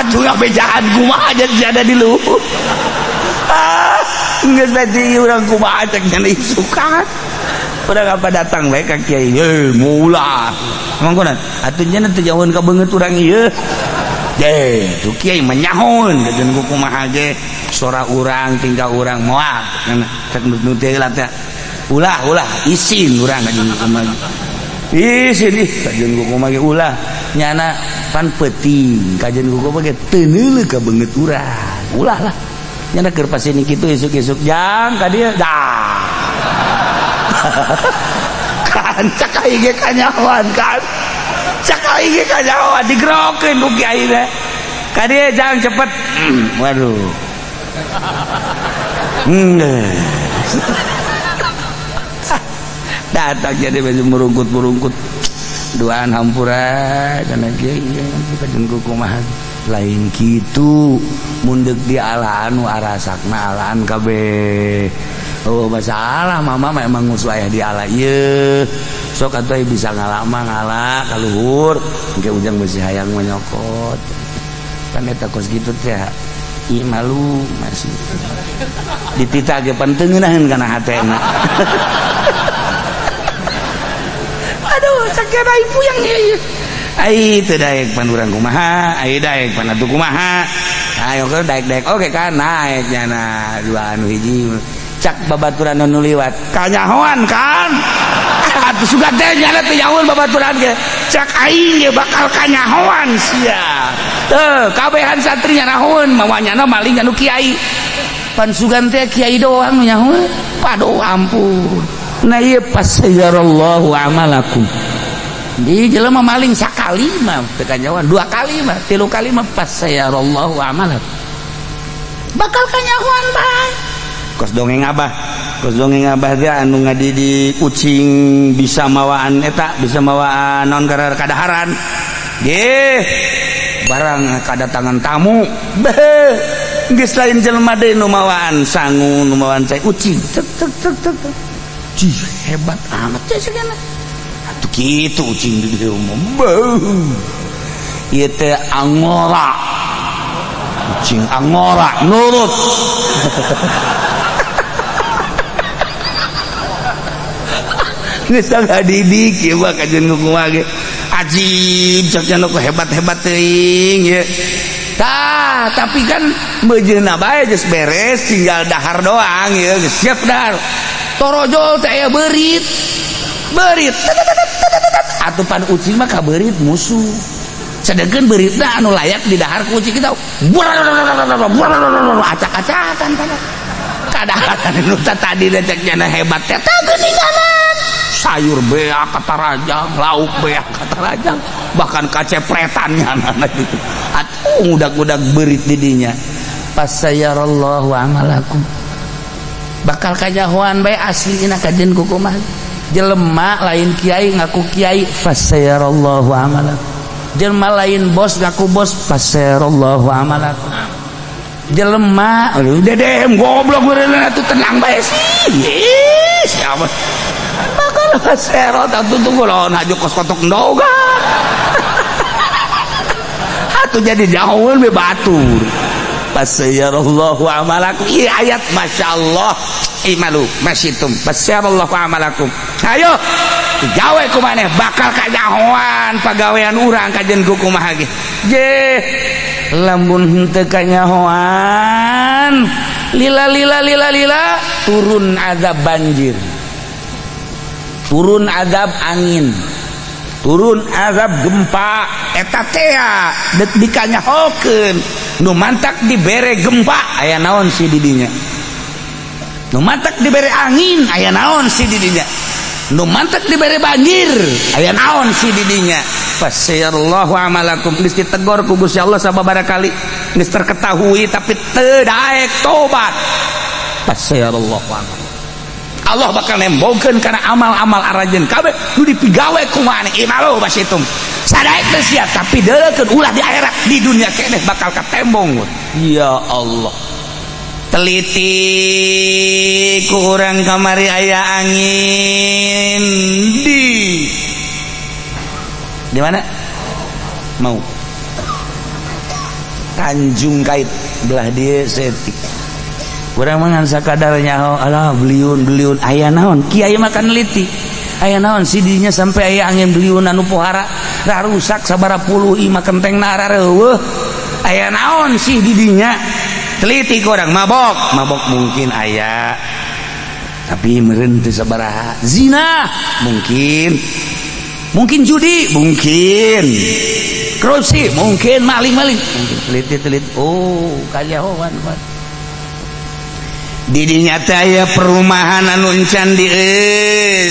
Atuh ngabejaan kumaha aja jana di luhur. Ah, geus tadi urang kumaha cek nyana isukan. Urang apa datang bae ka kiai. Heuh, maulah. Emang kunaon? Atuh nya teu jauheun ka beungeut urang ieu. Deh, tuh kiai menyahoeun kajeun kumaha ge sora urang tingkah urang moal. Cek nu teh lah teh. Ulah, ulah isin urang kajeun kumaha. Isin ih kajeun kumaha ge ulah. Nyana pan peuting kajeun kumaha ge teu neuleuh ka beungeut urang. Ulah lah. Nyana keur pasini kitu isuk-isuk jang ka dieu. Dah. Kan cak aing ge kanyahoan kan. Cak aing ge kanyahoan digerokeun ku kiai teh. Ka dieu jang cepet. Waduh. Datang jadi baju merungkut-merungkut. Duaan hampura kana kiai kajeun kumaha. Lain kitu mundek di alaan nu arasakna alaan kabeh. Oh masalah mama memang musuh ayah di ala ieu. Sok atuh bisa ngala mah ngala ka luhur, engke ujang beusi hayang menyokot. Kan eta kos kitu teh ieu malu masih. Ditita ge pan teu ngeunaheun kana hatena. Aduh sakira ibu yang ieu. Ai teu daek pan urang kumaha, ai daek pan atuh kumaha. Ayo ke daek-daek oke kan naek nyana dua anu hiji. Cak babaturan nu liwat kanyahoan kan atuh suka teh nyana teh nyahoan babaturan ge cak aing ge bakal kanyahoan sia teu kabehan santri nyanahoan mawa nyana maling anu kiai pan sugan teh kiai doang nu nyahoan paduh ampun. Nah ieu pasayarallahu amalakum di jelema maling sakali mah teu kanyahoan dua kali mah tilu kali mah pasayarallahu amalakum bakal kanyahoan bae. Kos dongeng abah, kos dongeng abah teh anu ngadidik ucing bisa mawaan eta, bisa mawaan non kadaharan. Gih, barang kadatangan tamu, beuh, geus lain jelema deui nu mawaan sangu, nu mawaan cai ucing. Tek tek tek tek. Cih, hebat amat teh sagana. Atuh kitu ucing di dieu mah. Beuh. Ieu teh angora. Ucing angora nurut. Geus ngadidik ieu mah kajeun kumaha ge. Ajib cak nya nu hebat-hebat teuing ieu. Tah, tapi kan meujeuna bae geus beres tinggal dahar doang ieu geus siap dahar. Torojol teh aya beurit. Beurit. Atuh pan ucing mah ka beurit musuh. Sedengkeun beuritna anu layak di dahar ku ucing kita. Acak-acakan kana. Kadaharan nu tadi cek nya hebat teh tah geuninganan. Sayur beak katarajang, lauk beak katarajang, bahkan kacepretannya anak itu. Atuh ngudag-ngudag beurit di dinya. Pasayarallahu amalakum. Bakal kajahoan bae aslina kajeun kukumaha. Jelema lain kiai ngaku kiai fasayarallahu amalakum. Jelema lain bos ngaku bos fasayarallahu amalakum. Jelema dedem goblok meureun atuh tenang bae sih. Ih, siapa? Bakal serot atuh tunggu lawan haju kos kotok ndoga. Atuh jadi jauh we batur. Fasayarallahu amalakum. Iya, ayat, Masya Allah. I'malu masyitum fasayarallahu amalakum. Ayo digawe ku maneh, bakal kanyahoan pagawean urang kajen ku kumaha ge. Je lamun henteu kanyahoan, lila lila lila lila, turun azab banjir, turun azab angin, turun azab gempa. Eta tea dek dikanyahokeun. Nu mantak dibere gempa, aya naon sih didinya? Nu mantak dibere angin, aya naon sih didinya? Nu mantak dibere banjir, aya naon sih didinya? Fasayarallahu amalakum. Geus ditegor ku Gusti Allah sababaraha kali, geus terketahui, tapi teu daek tobat. Fasayarallahu amalakum. Allah bakal nembongkeun kana amal-amal aranjeun kabeh nu dipigawe ku maneh. I'malu masyitum, sadaek teu sia, tapi deuleukeun ulah di akhirat, di dunia keneh bakal katembong. Ya Allah, teliti ku urang. Kamari aya angin di mana mau Tanjung Kait belah dia setik. Kurang mangan sakadar nyaho, alah, beliun beliun, aya naon? Kiai makan neliti, aya naon sidinya sampai aya angin beliun anu pohara rusak sabara puluh imah, kenteng rareuweuh? Aya naon sih didinya? Teliti kurang. Mabok mabok mungkin aya, tapi meureun teu sabaraha. Zina mungkin, mungkin judi mungkin, korupsi mungkin, maling-maling mungkin. Teliti teliti, oh, kanyahoan didinya teh aya perumahan anu encan di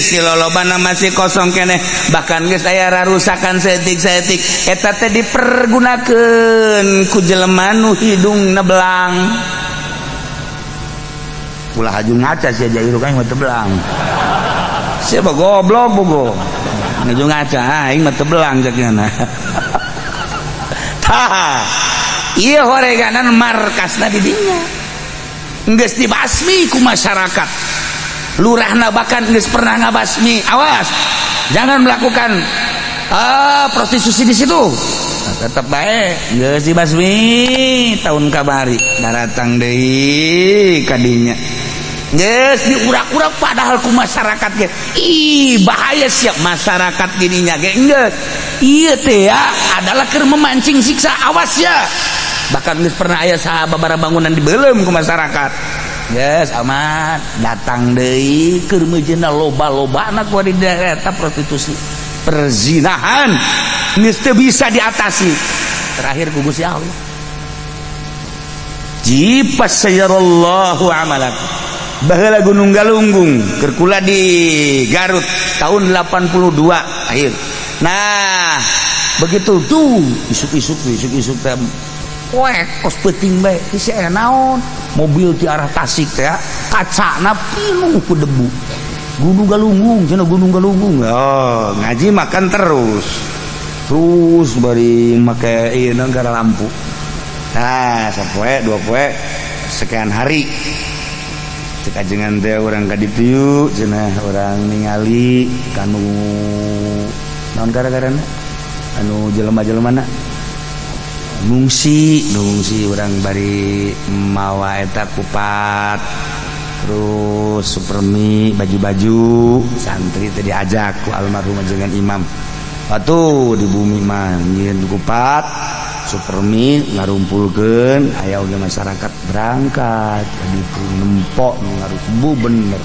si lolobana, masih kosong keneh, bahkan geus aya rarusakan saeutik-saeutik. Eta teh dipergunakeun ku jelema nu hidungna belang. Ulah haju ngaca sia, jairu kan mah teu belang. Siapa goblok bogo ngaju ngaca, aing mah teu belang cek. Tah, ieu horeganan markasna di dinya, geus dibasmi ku masyarakat. Lurahna bahkan geus pernah ngabasmi, awas, jangan melakukan prostitusi di situ. Nah, tetap baik geus dibasmi. Tahun kamari daratang deui kadinya, geus diurak-urak, padahal ku masyarakat ge, ih, bahaya siap masyarakat gininya ge geus ieu teh ya adalah keur memancing siksa, awas ya. Bahkan geus pernah aya sababaraha bangunan dibelem ku masyarakat. Yes, aman. Datang deui keur meujeuhna loba-lobana ku di daerah eta prostitusi, perzinahan, geus teu bisa diatasi. Terakhir ku Gusti Allah, jipas sayarallahu amalakum. Baheula Gunung Galunggung, keur kula di Garut tahun 82 akhir. Nah, begitu tuh isuk-isuk isuk-isuk teh poek kos peuting bae isi, aya naon? Mobil di arah Tasik teh kacana pinuh ku debu. Gunung Galunggung cenah, Gunung Galunggung. Oh, ngaji makan terus terus bari make ieu gara lampu. Nah, sapoe dua poe, sekian hari, cek ajengan teh, urang ka ditu yuk cenah, urang ningali kanu naon gara-garana anu jelema-jelemana ngungsi ngungsi. Urang bari mawa eta kupat, terus supermi, baju-baju santri teh, diajak ku almarhum ajengan imam. Atuh di bumi mah nyieun kupat, supermi, ngarumpulkeun, aya oge masyarakat. Berangkat ka ditu, nempok nu ngaruh bener.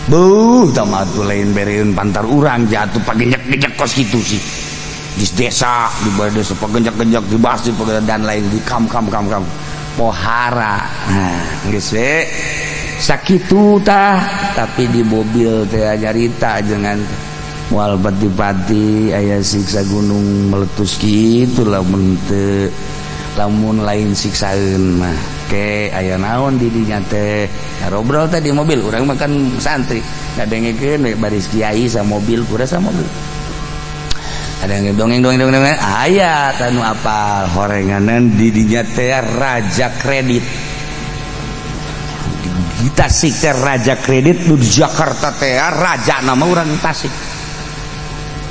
Buh, tah tuh lain bereun pantar urang jatuh pagenjak-genjak kos gitu sih di desa, di balai desa pagenjak-genjak dibahas di dan lain di kam kam kam kam pohara. Nah, geus we sakitu tah. Tapi di mobil teh nyarita jangan moal pati-pati aya siksa gunung meletus kitu. Lamun teu, lamun lain siksaeun mah ke aya naon di dinya teh? Ngobrol teh di mobil, urang makan santri ngadengekeun we baris kiai sa mobil, kura sa mobil ada yang dongeng dongeng dongeng dongeng. Aya tanu apal horenganan di dinya teh raja kredit di Tasik teh, raja kredit nu di Jakarta teh, raja nama urang Tasik.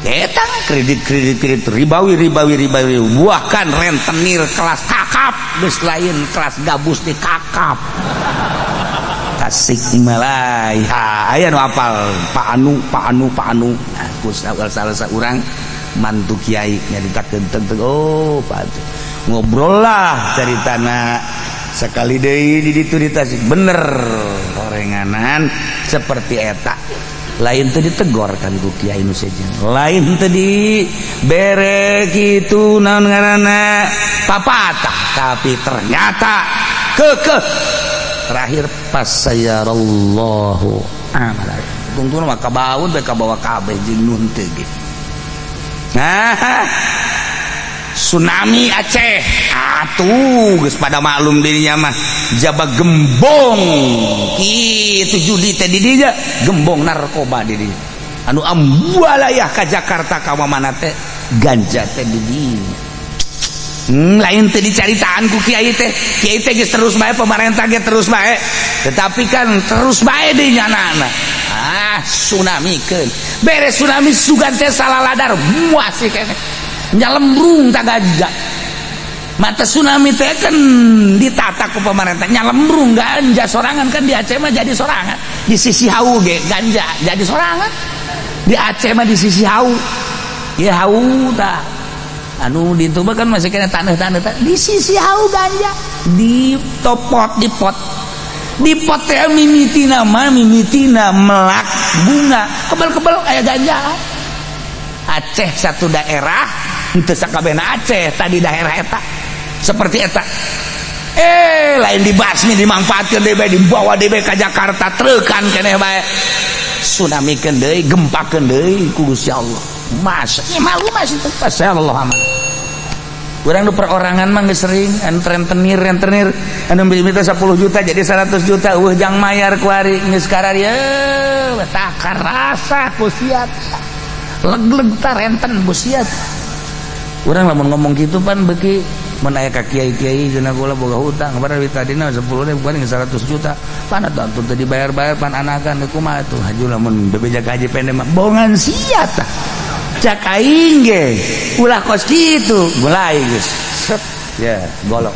Eta kredit kredit kredit ribawi ribawi ribawi, bahkan rentenir kelas kakap, geus lain kelas gabus di kakap. Tasikmalaya aya nu apal Pak Anu, Pak Anu, Pak Anu. Nah, salah saurang mantu kiai nyaritakeun tentang, oh, Pak, ngobrol lah caritana. Sekali deui di ditu di Tasik bener orenganan seperti eta. Lain teu ditegor kan ku kiai nu sejen, lain teu di bere kitu naon ngaranna papatah, tapi ternyata kekeh terakhir pas sayarallahu amalan tungtuna mah kabaun bae, kabawa kabeh jeung nun teu ge. Nah, tsunami Aceh atuh geus pada maklum dirinya mah, jaba gembong kitu judi teh di dinya, gembong narkoba di dinya anu ambualayah ka Jakarta ka mana teh ganja teh di dinya. Lain teh dicaritaan ku kiai teh, kiai teh geus terus bae, pemerintah ge terus bae, tetapi kan terus bae di nyana. Ah, tsunami keun beres tsunami sugan teh salah ladar muas keneh nyalembrung tak ganja mata. Tsunami teh kan ditata ku pemerintah, nyalembrung ganja sorangan kan. Di Aceh mah jadi sorangan, di sisi hau ge ganja jadi sorangan. Di Aceh mah di sisi hau ya, hau tah anu di itu kan masih kena tanah-tanah, di sisi hau ganja di topot, di pot, di pot teh mimitina mah mimitina melak bunga kebal-kebal kayak ganja. Aceh satu daerah henteu sakabehna Aceh tadi, daerah eta seperti eta. Eh, lain dibasmi, dimanfaatkeun deui bae, dibawa deui bae ka Jakarta, trekan keneh bae, tsunami keun deui, gempakeun deui ku Gusti Allah. Masa ieu malu masih itu Allah aman. Urang nu perorangan mah geus sering anu rentenir rentenir anu minta 10 juta jadi 100 juta, eueuh jang mayar kuari geus kararieu tah karasa ku sia leg-leg ta renten busiat. Urang lamun ngomong gitu pan beki mun aya ka kiai-kiai cenah, kula boga hutang padahal tadina 10 ribu bukan 100 juta, pan atuh teu dibayar-bayar, pan anakan kumaha tuh haju lamun bebeja ka haji pendek mah bongan sia tah. Cak aing ge ulah kos kitu, mulai geus set ya golok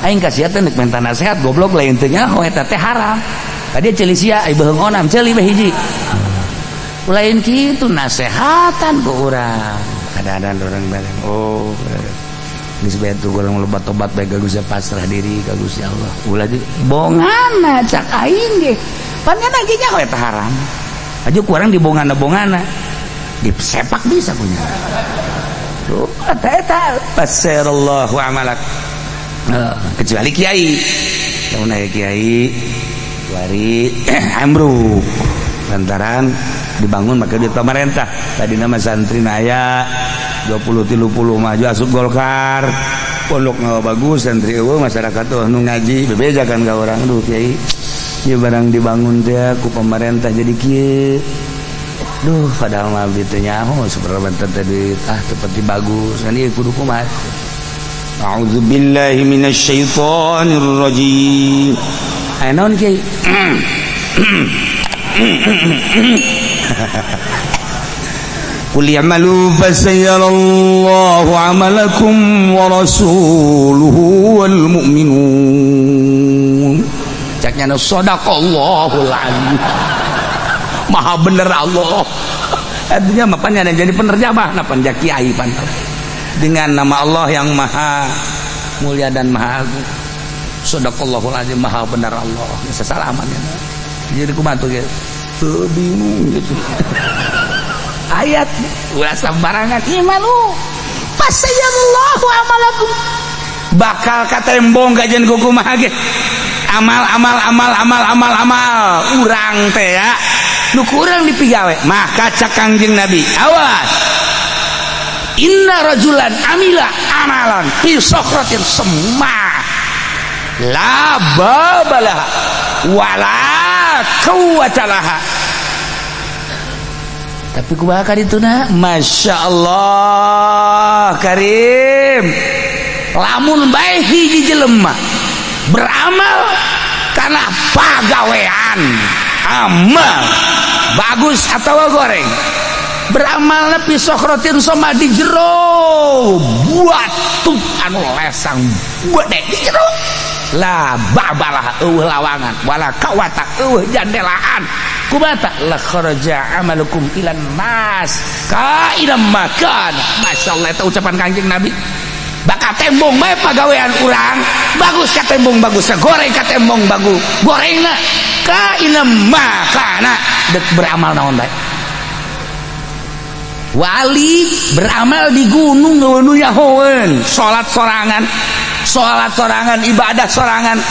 aing ka sia teh nek minta nasihat goblok, lain teu nyaho eta teh haram. Tadi ceuli sia ai beuheung onam ceuli bae hiji, lain kitu nasehatan ku urang. Kadang-kadang orang bareng, oh, geus bae tuh urang loba tobat bae ka Gusti, pasrah diri ka Gusti Allah, ulah di bongana. Cak aing ge pan ge nyaho eta haram aja, kurang dibongana-bongana disepak bisa punya tuh eta eta fasirallahu amalak. Kecuali kiai, lamun aya kiai wari ambruk lantaran dibangun maka duit pemerintah, tadi nama santri naya 20 30 maju asup Golkar, pondok nggak bagus, santri eueuh, masyarakat tuh nu ngaji bebeja kan ka urang, "Duh kiai, ieu barang dibangun teh ku pemerintah jadi kieu. Duh, padahal mah abdi teh nyaho seberapa teh duit ah seperti bagus kan ieu kudu kumaha." A'udzubillahi minasyaitonir rajim. Aya naon, kiai? قل اعملوا فسيرى الله عملكم ورسوله والمؤمنون. Caknya nu sadaqallahul azim, maha bener Allah. Artinya mah pan jadi penerjemah nah pan kiai pan dengan nama Allah yang maha mulia dan maha agung, sadaqallahul azim, maha benar Allah, bisa salaman ya. Jadi kumaha tuh gitu, bingung gitu ayat ulah sembarangan. Imalu fasayallahu amalakum, bakal katembong kajian kumaha ge amal amal amal amal amal amal urang teh ya nu kurang dipigawe. Maka cak Kangjeng Nabi, awas, inna rajulan amila amalan fi sokhratin semma la babalaha wala quwwata laha. Tapi kumaha ka dituna? Masya Allah Karim, lamun bae hiji jelema beramal karena pagawean, amal bagus atau goreng. Beramalna fi sokhrotin soma di jero batu anu lesang gede di jero. La babalah eueuh lawangan wala kawata eueuh jandelaan. Kubata la kharaja amalukum ilan nas ka ila makan. Masyaallah eta ucapan Kanjeng Nabi. Bakal tembong bae pagawean urang, bagus ka tembong bagus, goreng ka tembong bagus, gorengna ka ila makana dek beramal naon bae. Wali beramal di gunung nu nyahoeun, salat sorangan, salat sorangan, ibadah sorangan.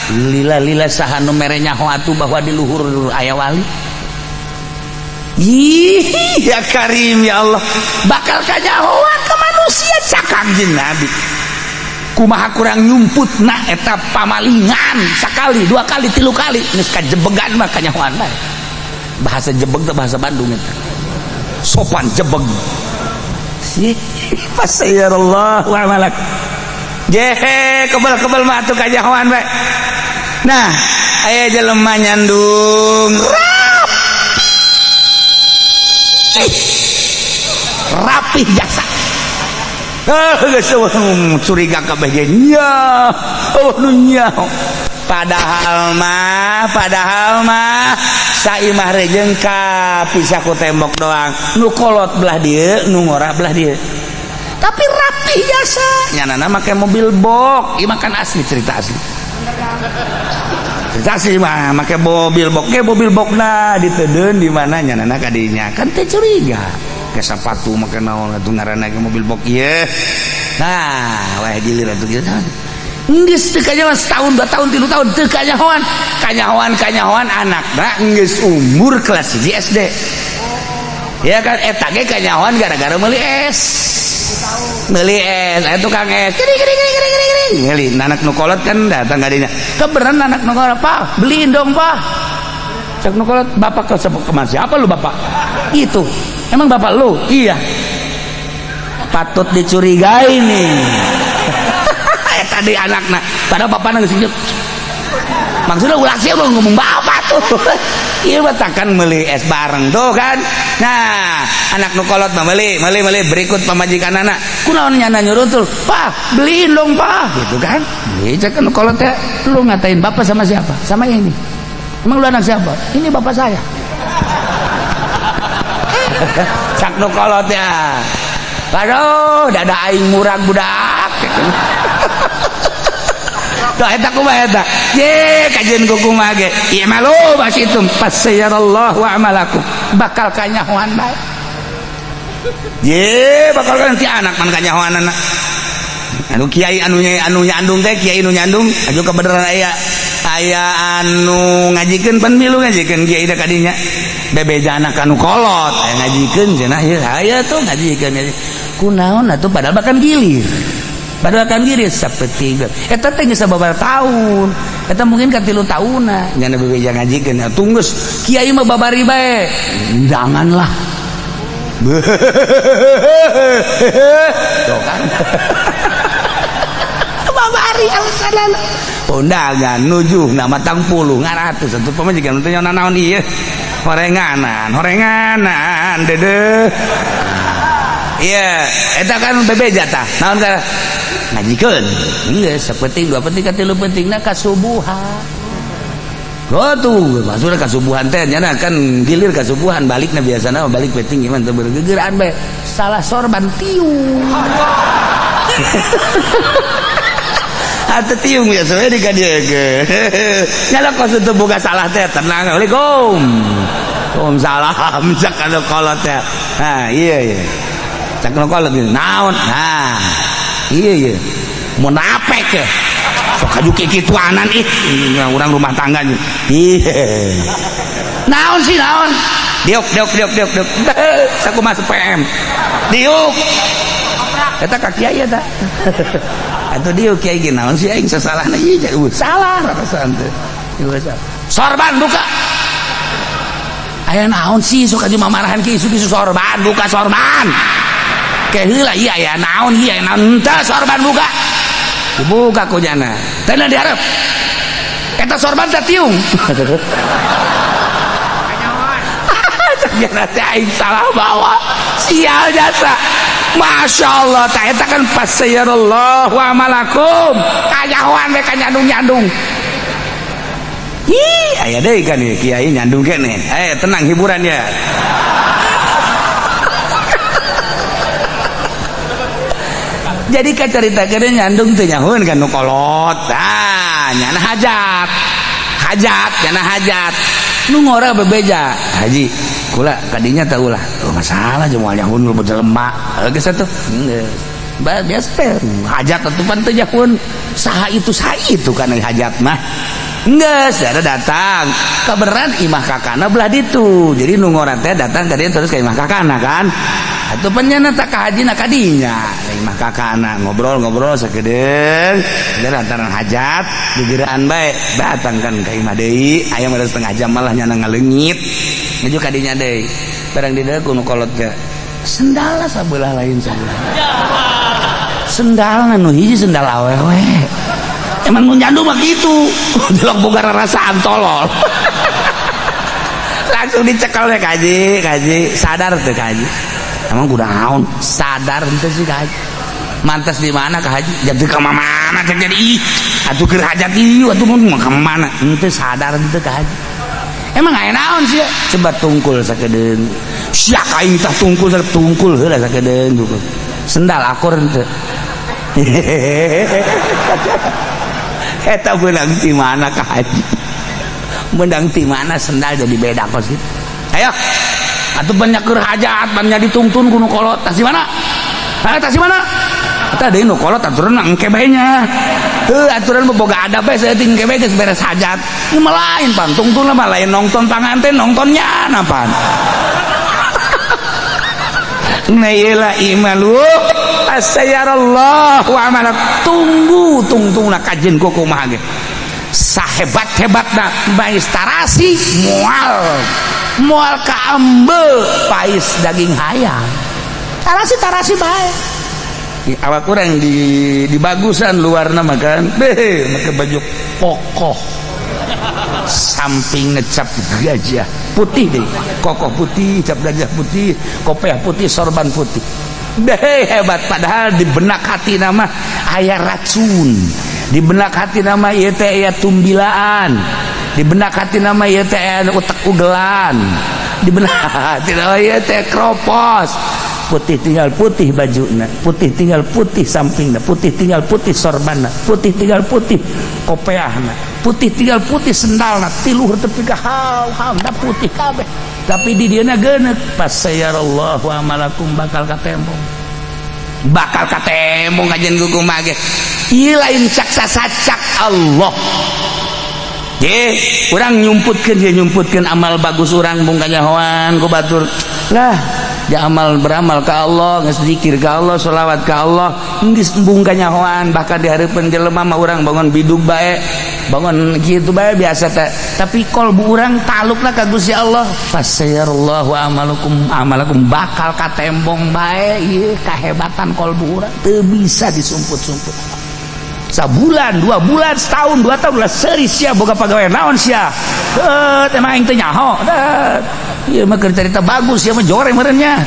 Lila-lila saha nu mere nyaho atuh bahwa di luhur aya wali. Ih, ya Karim ya Allah, bakal kanyahoan ke manusia cakang jeung Nabi. Kumaha kurang nyumputna eta pamalingan sakali, dua kali, tilu kali geus kajebegan mah kanyahoan bae. Bahasa jebeg teh bahasa Bandung eta. Sopan jebeg. Sih, fasayarallahu amalak. Jehe, kebel-kebel mah atuh kanyahoan bae. Nah, aya jelema nyandung rapih jasa. Geus curiga kabeh ge nya. Oh nu nyaho. Padahal mah saimah rejeng ka pisah ku tembok doang. Nu kolot belah dieu, nu ngora belah dieu. Tapi rapih jasa. Nyanana make mobil box. Ieu mah kan asli cerita asli. Cerita asli mah make mobil box. Ke mobil boxna ditedeun di mana nyanana ka dinya. Kan teu curiga. Ke sepatu make naon atuh ngaranna ke mobil box ieu. Nah, wah gilir atuh kieu. Geus teu kanyahoan setahun, 2 tahun, 3 tahun teu kanyahoan. Kanyahoan anakna geus umur kelas 1 SD. Ya kan eta ge kanyahoan gara-gara meuli es. Meuli es, aya tukang es. Gini gini gini gini gini. Meuli anak nu kolot kan datang ka dinya. Kebeneran anak nu kolot, "Pak, beliin dong, Pak." Cek nu kolot, "Bapak ke kemana siapa lu, Bapak?" Itu. Emang bapak lu? Iya. Patut dicurigai nih. Tadi anakna, padahal bapakna geus maksudnya ulah sih lu ngomong bapak tuh. Ieu mah takkan meuli es bareng tuh kan. Nah, anak nu kolot mah meuli, meuli, meuli berikut pamajikanana. Kunaon nyana nyurutul? "Pak, beliin dong, Pak." Gitu kan. Beli cek nu kolot teh, lu ngatain bapak sama siapa? Sama ini. Emang lu anak siapa? Ini bapak saya. Cak nu kolot ya. Aduh, dada aing murag budak. Tuh eta kumaha eta? Ye, kajian ku kumaha ge. Ieu mah lu basitum fasayarallahu amalakum. Bakal kanyahoan bae. Ye, bakal kan ti anak man kanyahoanana. Anu kiai anu nyandung teh, kiai nu nyandung aju kebenaran aya anu ngajikeun pan milu ngajikeun kiai da kadinya. Bebeja anak anu kolot aya ngajikeun cenah ieu aya tuh ngajikeun. Kunaon atuh padahal bahkan gilir. Padahal kan gilir sapeting. Eta teh geus sababaraha tahun. Eta mungkin ka 3 taunna nyana bebeja ngajikeun. Atuh geus kiai mah babari bae. Janganlah. Tuh kan. Babari alasanana. Undangan nujuh nama tang puluh ngaratus atuh pamajikan teh nyaona naon ieu. Horenganan, horenganan dedeh. Iya, eta kan bebeja tah. Naon tah? Ngajikeun. Geus sapenting dua penting ka tilu pentingna kasubuhan. Oh tuh, maksudna kasubuhan teh nyana kan gilir kasubuhan balikna biasana balik penting gimana teu bergegeran bae. Salah sorban tiung. Atuh tiung biasa we di ka dieu ge. Nyala kos teu boga salah teh tenang. Assalamualaikum. Waalaikumsalam cak anu kolot teh. Nah, iya iya. Cak nu kolot naon? Nah, iya iya. Munafik ya. Sok aju kikituanan ih urang rumah tangga ih. Naon sih naon? Diuk diuk diuk diuk diuk. Sakumaha PM. Diuk. Eta ka kiai eta. Atuh diuk kiai ge naon sih aing sasalahna ieu salah rasaan teh. Sorban buka. Aya naon sih sok aju mamarahan ki isu-isu sorban buka sorban. Ke heula ieu aya naon ieu naon teu sorban buka. Dibuka ku jana. Teh diharap. Eta sorban teh tiung. Cek teh aing salah bawa. Sial jasa. Masya Allah, tak eta kan fasayarallahu amalakum. Kanyahoan we kanyandung-nyandung. Ih, aya deui kan ieu kiai nyandung keneh. Eh, tenang hiburan ya. Jadi kacarita kene nyandung teu nyahoeun kan nu kolot. Tah, nyana hajat. Hajat, nyana hajat. Nu ngora bebeja. Haji, kula kadinya tah ulah. Oh, masalah jeung moal nyahoeun nu jelema. Geus atuh. Geus. Biasa teh hajat atuh pan teu nyahoeun. Saha itu kan hajat mah. Geus, ada datang. Kabeneran imah kakana belah ditu. Jadi nu ngora teh datang ka dieu terus ka imah kakana kan. Atuh penyana tak ka haji na kadinya. Imah kakana ngobrol-ngobrol sakedeung. Dan lantaran hajat gegeraan bae datang kan ka imah deui. Aya mah setengah jam malah nyana ngaleungit. Nuju kadinya deui. Barang di dieu ku nu kolot ge. Sendalna sabelah lain sabelah. Sendalna nu hiji sendal awewe. Emang nu nyandu mah kitu. Jelok boga rarasaan tolol. Langsung dicekel we kaji, kaji sadar teu kaji. Emang kudu naon? Sadar henteu sih kaji. Mantas di mana ka haji? Jadi ka mana cek jadi ih. Atuh keur hajat ieu atuh mun ka mana? Henteu sadar henteu ka haji. Emang aya naon sih? Coba tungkul sakedeung. Sia ka aing tah tungkul tungkul heula sakedeung tungkul. Sendal akur henteu. Eta beunang ti mana ka haji? Beunang ti mana sendal jadi beda kos kitu. Ayo. Atuh banyak keur hajat, banyak ditungtun ku nu kolot. Tas di mana? Ha, tas di mana? Eta deui nu kolot aturan engke bae nya. Heuh, aturan mah boga adab bae saeutik engke bae geus beres hajat. Ieu mah lain pan, tungtun mah lain nongton panganten, nongtonnya napan. Nah ieu lah imalu asayarallahu amalak. Tunggu tungtungna kajen ku kumaha ge. Sahebat-hebatna bae tarasi moal moal kaambe pais daging hayam. Tarasi-tarasi bae. Awak kurang di bagusan luarna makan. Beh, make baju kokoh. Samping ngecap gajah putih deh. Kokoh putih, cap gajah putih, kopiah putih, sorban putih. Beh, hebat padahal di benak hati nama aya racun. Di benak hati nama ieu teh aya tumbilaan. Di benak hati nama ieu teh aya utek ugelan. Di benak hati nama ieu teh kropos. Putih tinggal putih bajuna, putih tinggal putih sampingna, putih tinggal putih sorbanna, putih tinggal putih kopeahna, putih tinggal putih sendalna, tiluhur tepi ka haw-hawna putih kabeh. Tapi di dieuna geuneuk fasayarallahu amalakum bakal katembong. Bakal katembong kajian kumaha ge. Ieu lain cak sasacak Allah. Ye, urang nyumputkeun ye nyumputkeun amal bagus urang mung kanyahoan ku batur. Lah, ja amal beramal ka Allah, geus zikir ka Allah, sholawat ka Allah, geus embung kanyahoan bahkan di hareupeun jelema mah urang bangun bidug bae, bangun kitu bae biasa teh. Tapi kolbu urang talukna ka Gusti Allah. Fasayarallahu amalakum amalakum bakal katembong bae ieu kahebatan kolbu urang teu bisa disumput-sumput. Sabulan, 2 bulan, setahun, 2 tahun lah seri sia boga pagawean naon sia. Heuh, emang aing teu nyaho. Ieu mah keur carita bagus sia mah jore meureun nya.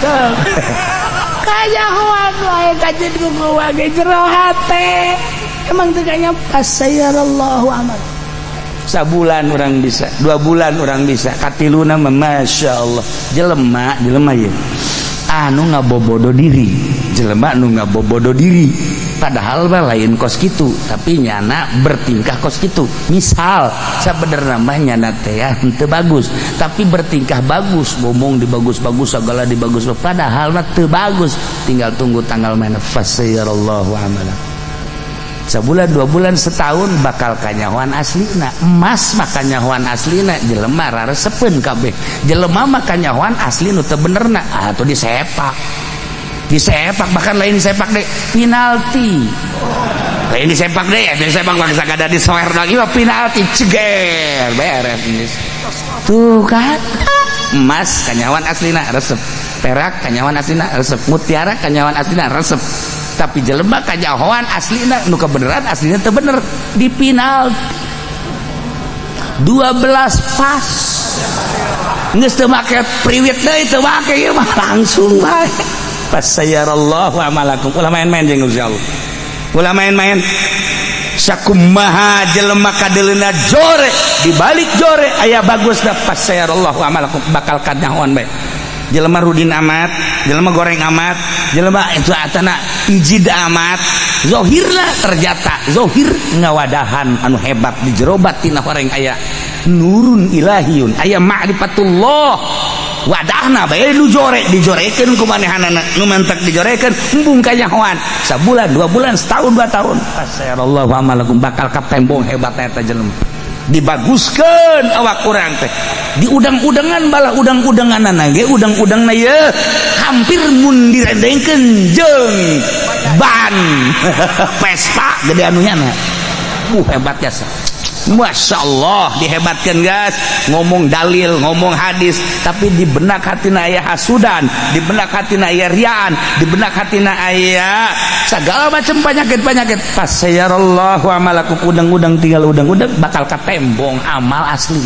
Kanyahoan wae kajeun ku kumaha ge jero hate. Emang teu kanya fasayarallahu amal. Sabulan urang bisa, 2 bulan urang bisa, katiluna mah masyaallah. Jelema, jelema ieu. Anu ngabobodo diri, jelema anu ngabobodo diri. Padahal mah lain kos kitu, tapi nyana bertingkah kos kitu. Misal sabenerna mah nyana teh henteu bagus, tapi bertingkah bagus, ngomong dibagus-bagus, segala dibagus, padahal mah teu bagus. Tinggal tunggu tanggal mana fasayarallahu amala. Sebulan, 2 bulan, setahun bakal kanyahoan aslina. Emas mah kanyahoan aslina, jelema raresepeun kabeh. Jelema mah kanyahoan asli nu teu benerna, atuh disepak. Disepak bahkan lain disepak deh penalti. Lain disepak deh, disepak bangsa kada disoer lagi mah penalti ceger beres geus. Tuh kan emas kanyahoan aslina resep, perak kanyahoan aslina resep, mutiara kanyahoan aslina resep. Tapi jelema kanyahoan aslina nu kebeneran aslina teu bener di penalti. 12 pas. Geus teu make priwit deui, teu make ieu mah, langsung bae. Fasayarallahu amalakum. Ulah main-main jeung Gusti Allah, ulah main-main. Sakumaha jelema kadeleuna jore, di balik jore aya bagusna. Fasayarallahu amalakum, bakal kanyahoan bae. Jelema rudin amat, jelema goreng amat, jelema itu atana ijid amat, zohirna ternyata zohir ngawadahan anu hebat di jero batin horeng aya nurun ilahiyun, aya ma'rifatullah. Wadahna bae nu jore dijorekeun ku manehanana, nu mantak dijorekeun, embung kanyahoan sabulan, 2 bulan, setahun, 2 tahun. Fasayarallahu amalakum, bakal katembong hebatna eta jelema. Dibaguskeun awak urang teh di udang-udangan, balah udang-udanganana ge udang-udangna ye hampir mun direndengkeun jeung ban Vespa gede anunya na. Hebat jasa. Masya Allah, dihebatkan guys, ngomong dalil, ngomong hadis, tapi di benak hatina aya hasudan, di benak hatina aya riaan, di benak hatina aya segala macam penyakit-penyakit. Fasayarallahu amalakum, udang-udang tinggal udang-udang, bakal katembong amal asli.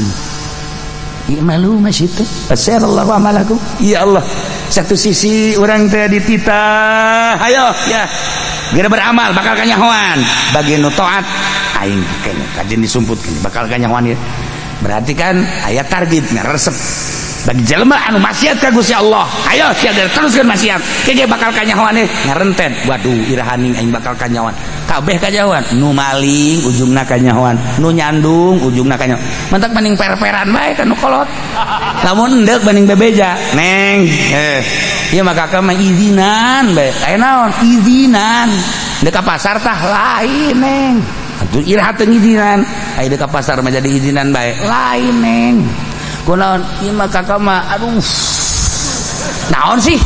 Malu masih itu. Fasayarallahu amalakum. Ya Allah, satu sisi orang teh dititah, ayo ya biar beramal bakal kanyahoan. Bagi nu taat, aing kayaknya kajian disumputkeun bakal kanyahoan ya. Berarti kan aya target resep. Bagi jelema anu maksiat ka Gusti Allah, ayo sia teruskeun maksiat, kege bakal kanyahoan ngarenten. Waduh, irahaning aing bakal kanyahoan? Kabeh kanyahoan. Nu maling ujungna kanyahoan, nu nyandung ujungna kanyahoan. Mantak mending per-peran bae ka nu kolot, lamun endek mending bebeja, neng, ieu mah kakak mah izinan bae. Aya naon izinan? Dek ka pasar tah? Lain, neng. Atuh iraha teu ngizinan? Aya dek ka pasar mah jadi izinan bae. Lain, neng. Kunaon? Ieu mah kakak mah, aduh, naon sih?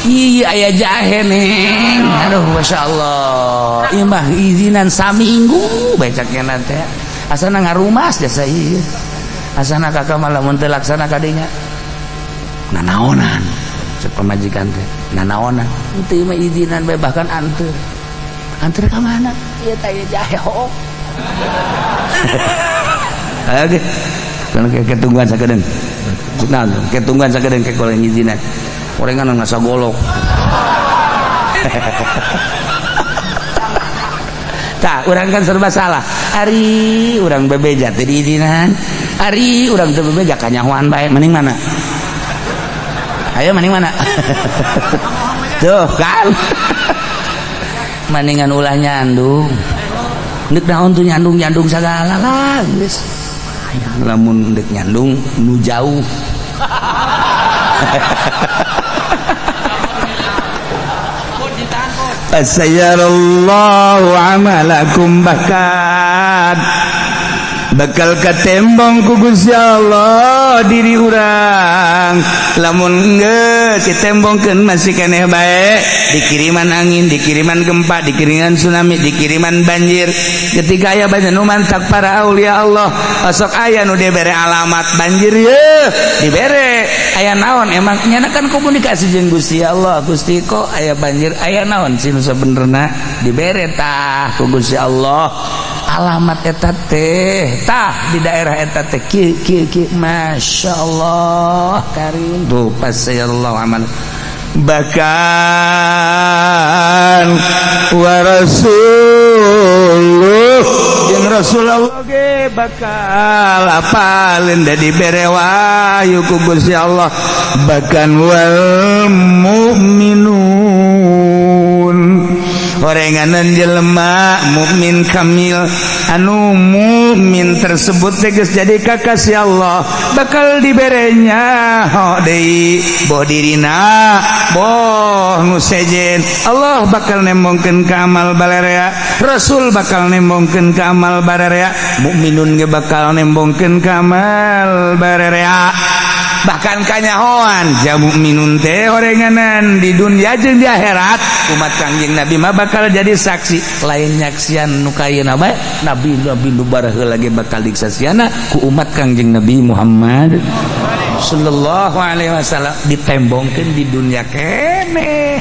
Iya, aya jahe, neng. Aduh, masya Allah, ieu mah izinan saminggu becaknya nanti asana ngarumas jasa. Iya, asana kakak mah lamun teu laksana kadinya nanaonan, cek pamajikan teh nanaonan. Henteu, mah izinan bae, bahkan anteur. Anteur ka mana? Ieu teh aya jahe hook. Oke. Kan ketungguan sakedeung. Nah, ketungguan sakedeung ke kalau ngizinan. Orengan ngasa golok. Tah, urang kan serba salah. Ari urang bebeja teu diizinan. Ari urang teu bebeja kanyahoan bae. Mending mana? Ayo, mending mana? Tuh kan. Mendingan ulah nyandung. Ndek naon tuh nyandung-nyandung sagala lah geus. Lamun ndek nyandung nu jauh. Fasayarallahu amalakum, bahkan bakal katembong ku Gusti Allah diri urang. Lamun geus ditembongkeun masih keneh bae, dikiriman angin, dikiriman gempa, dikiriman tsunami, dikiriman banjir. Ketika aya banjir nu mantak para aulia Allah, osok aya nu dibere alamat banjir ye dibere aya naon. Emang nyana kan komunikasi jeung Gusti Allah. Gusti, kok aya banjir, aya naon sih nu sabenerna? Dibere tah ku Gusti Allah alamat eta teh, tah di daerah eta teh ki ki ki. Masya Allah karim. Tuh, pasayallahu amal, bahkan wa rasuluh jeung Rasulullah ge bakal apalin da dibere wahyu ku Gusti Allah, bahkan wal mu'minun, orenganan jelema mukmin kamil. Anu mukmin tersebut tegas jadi kakasih Allah, bakal diberenya ho deui boh dirina boh nu sejen. Allah bakal nembongkeun ka amal balerea, Rasul bakal nembongkeun ka amal balerea, mukminun ge bakal nembongkeun ka amal balerea. Bahkan kanyahoan ja mukminun teh orenganan di dunia jeung di akhirat umat Kangjeng Nabi mah bakal jadi saksi. Lain nyaksian nu kayeuna bae, nabi nabi nu baraheula ge bakal disaksiana ku umat Kangjeng Nabi Muhammad sallallahu alaihi wasallam. Ditembongkeun di dunia keneh.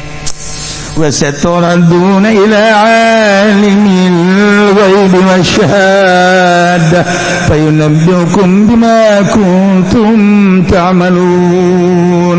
وستردون إلى عالم الغيب والشهادة فينبئكم بما كنتم تعملون.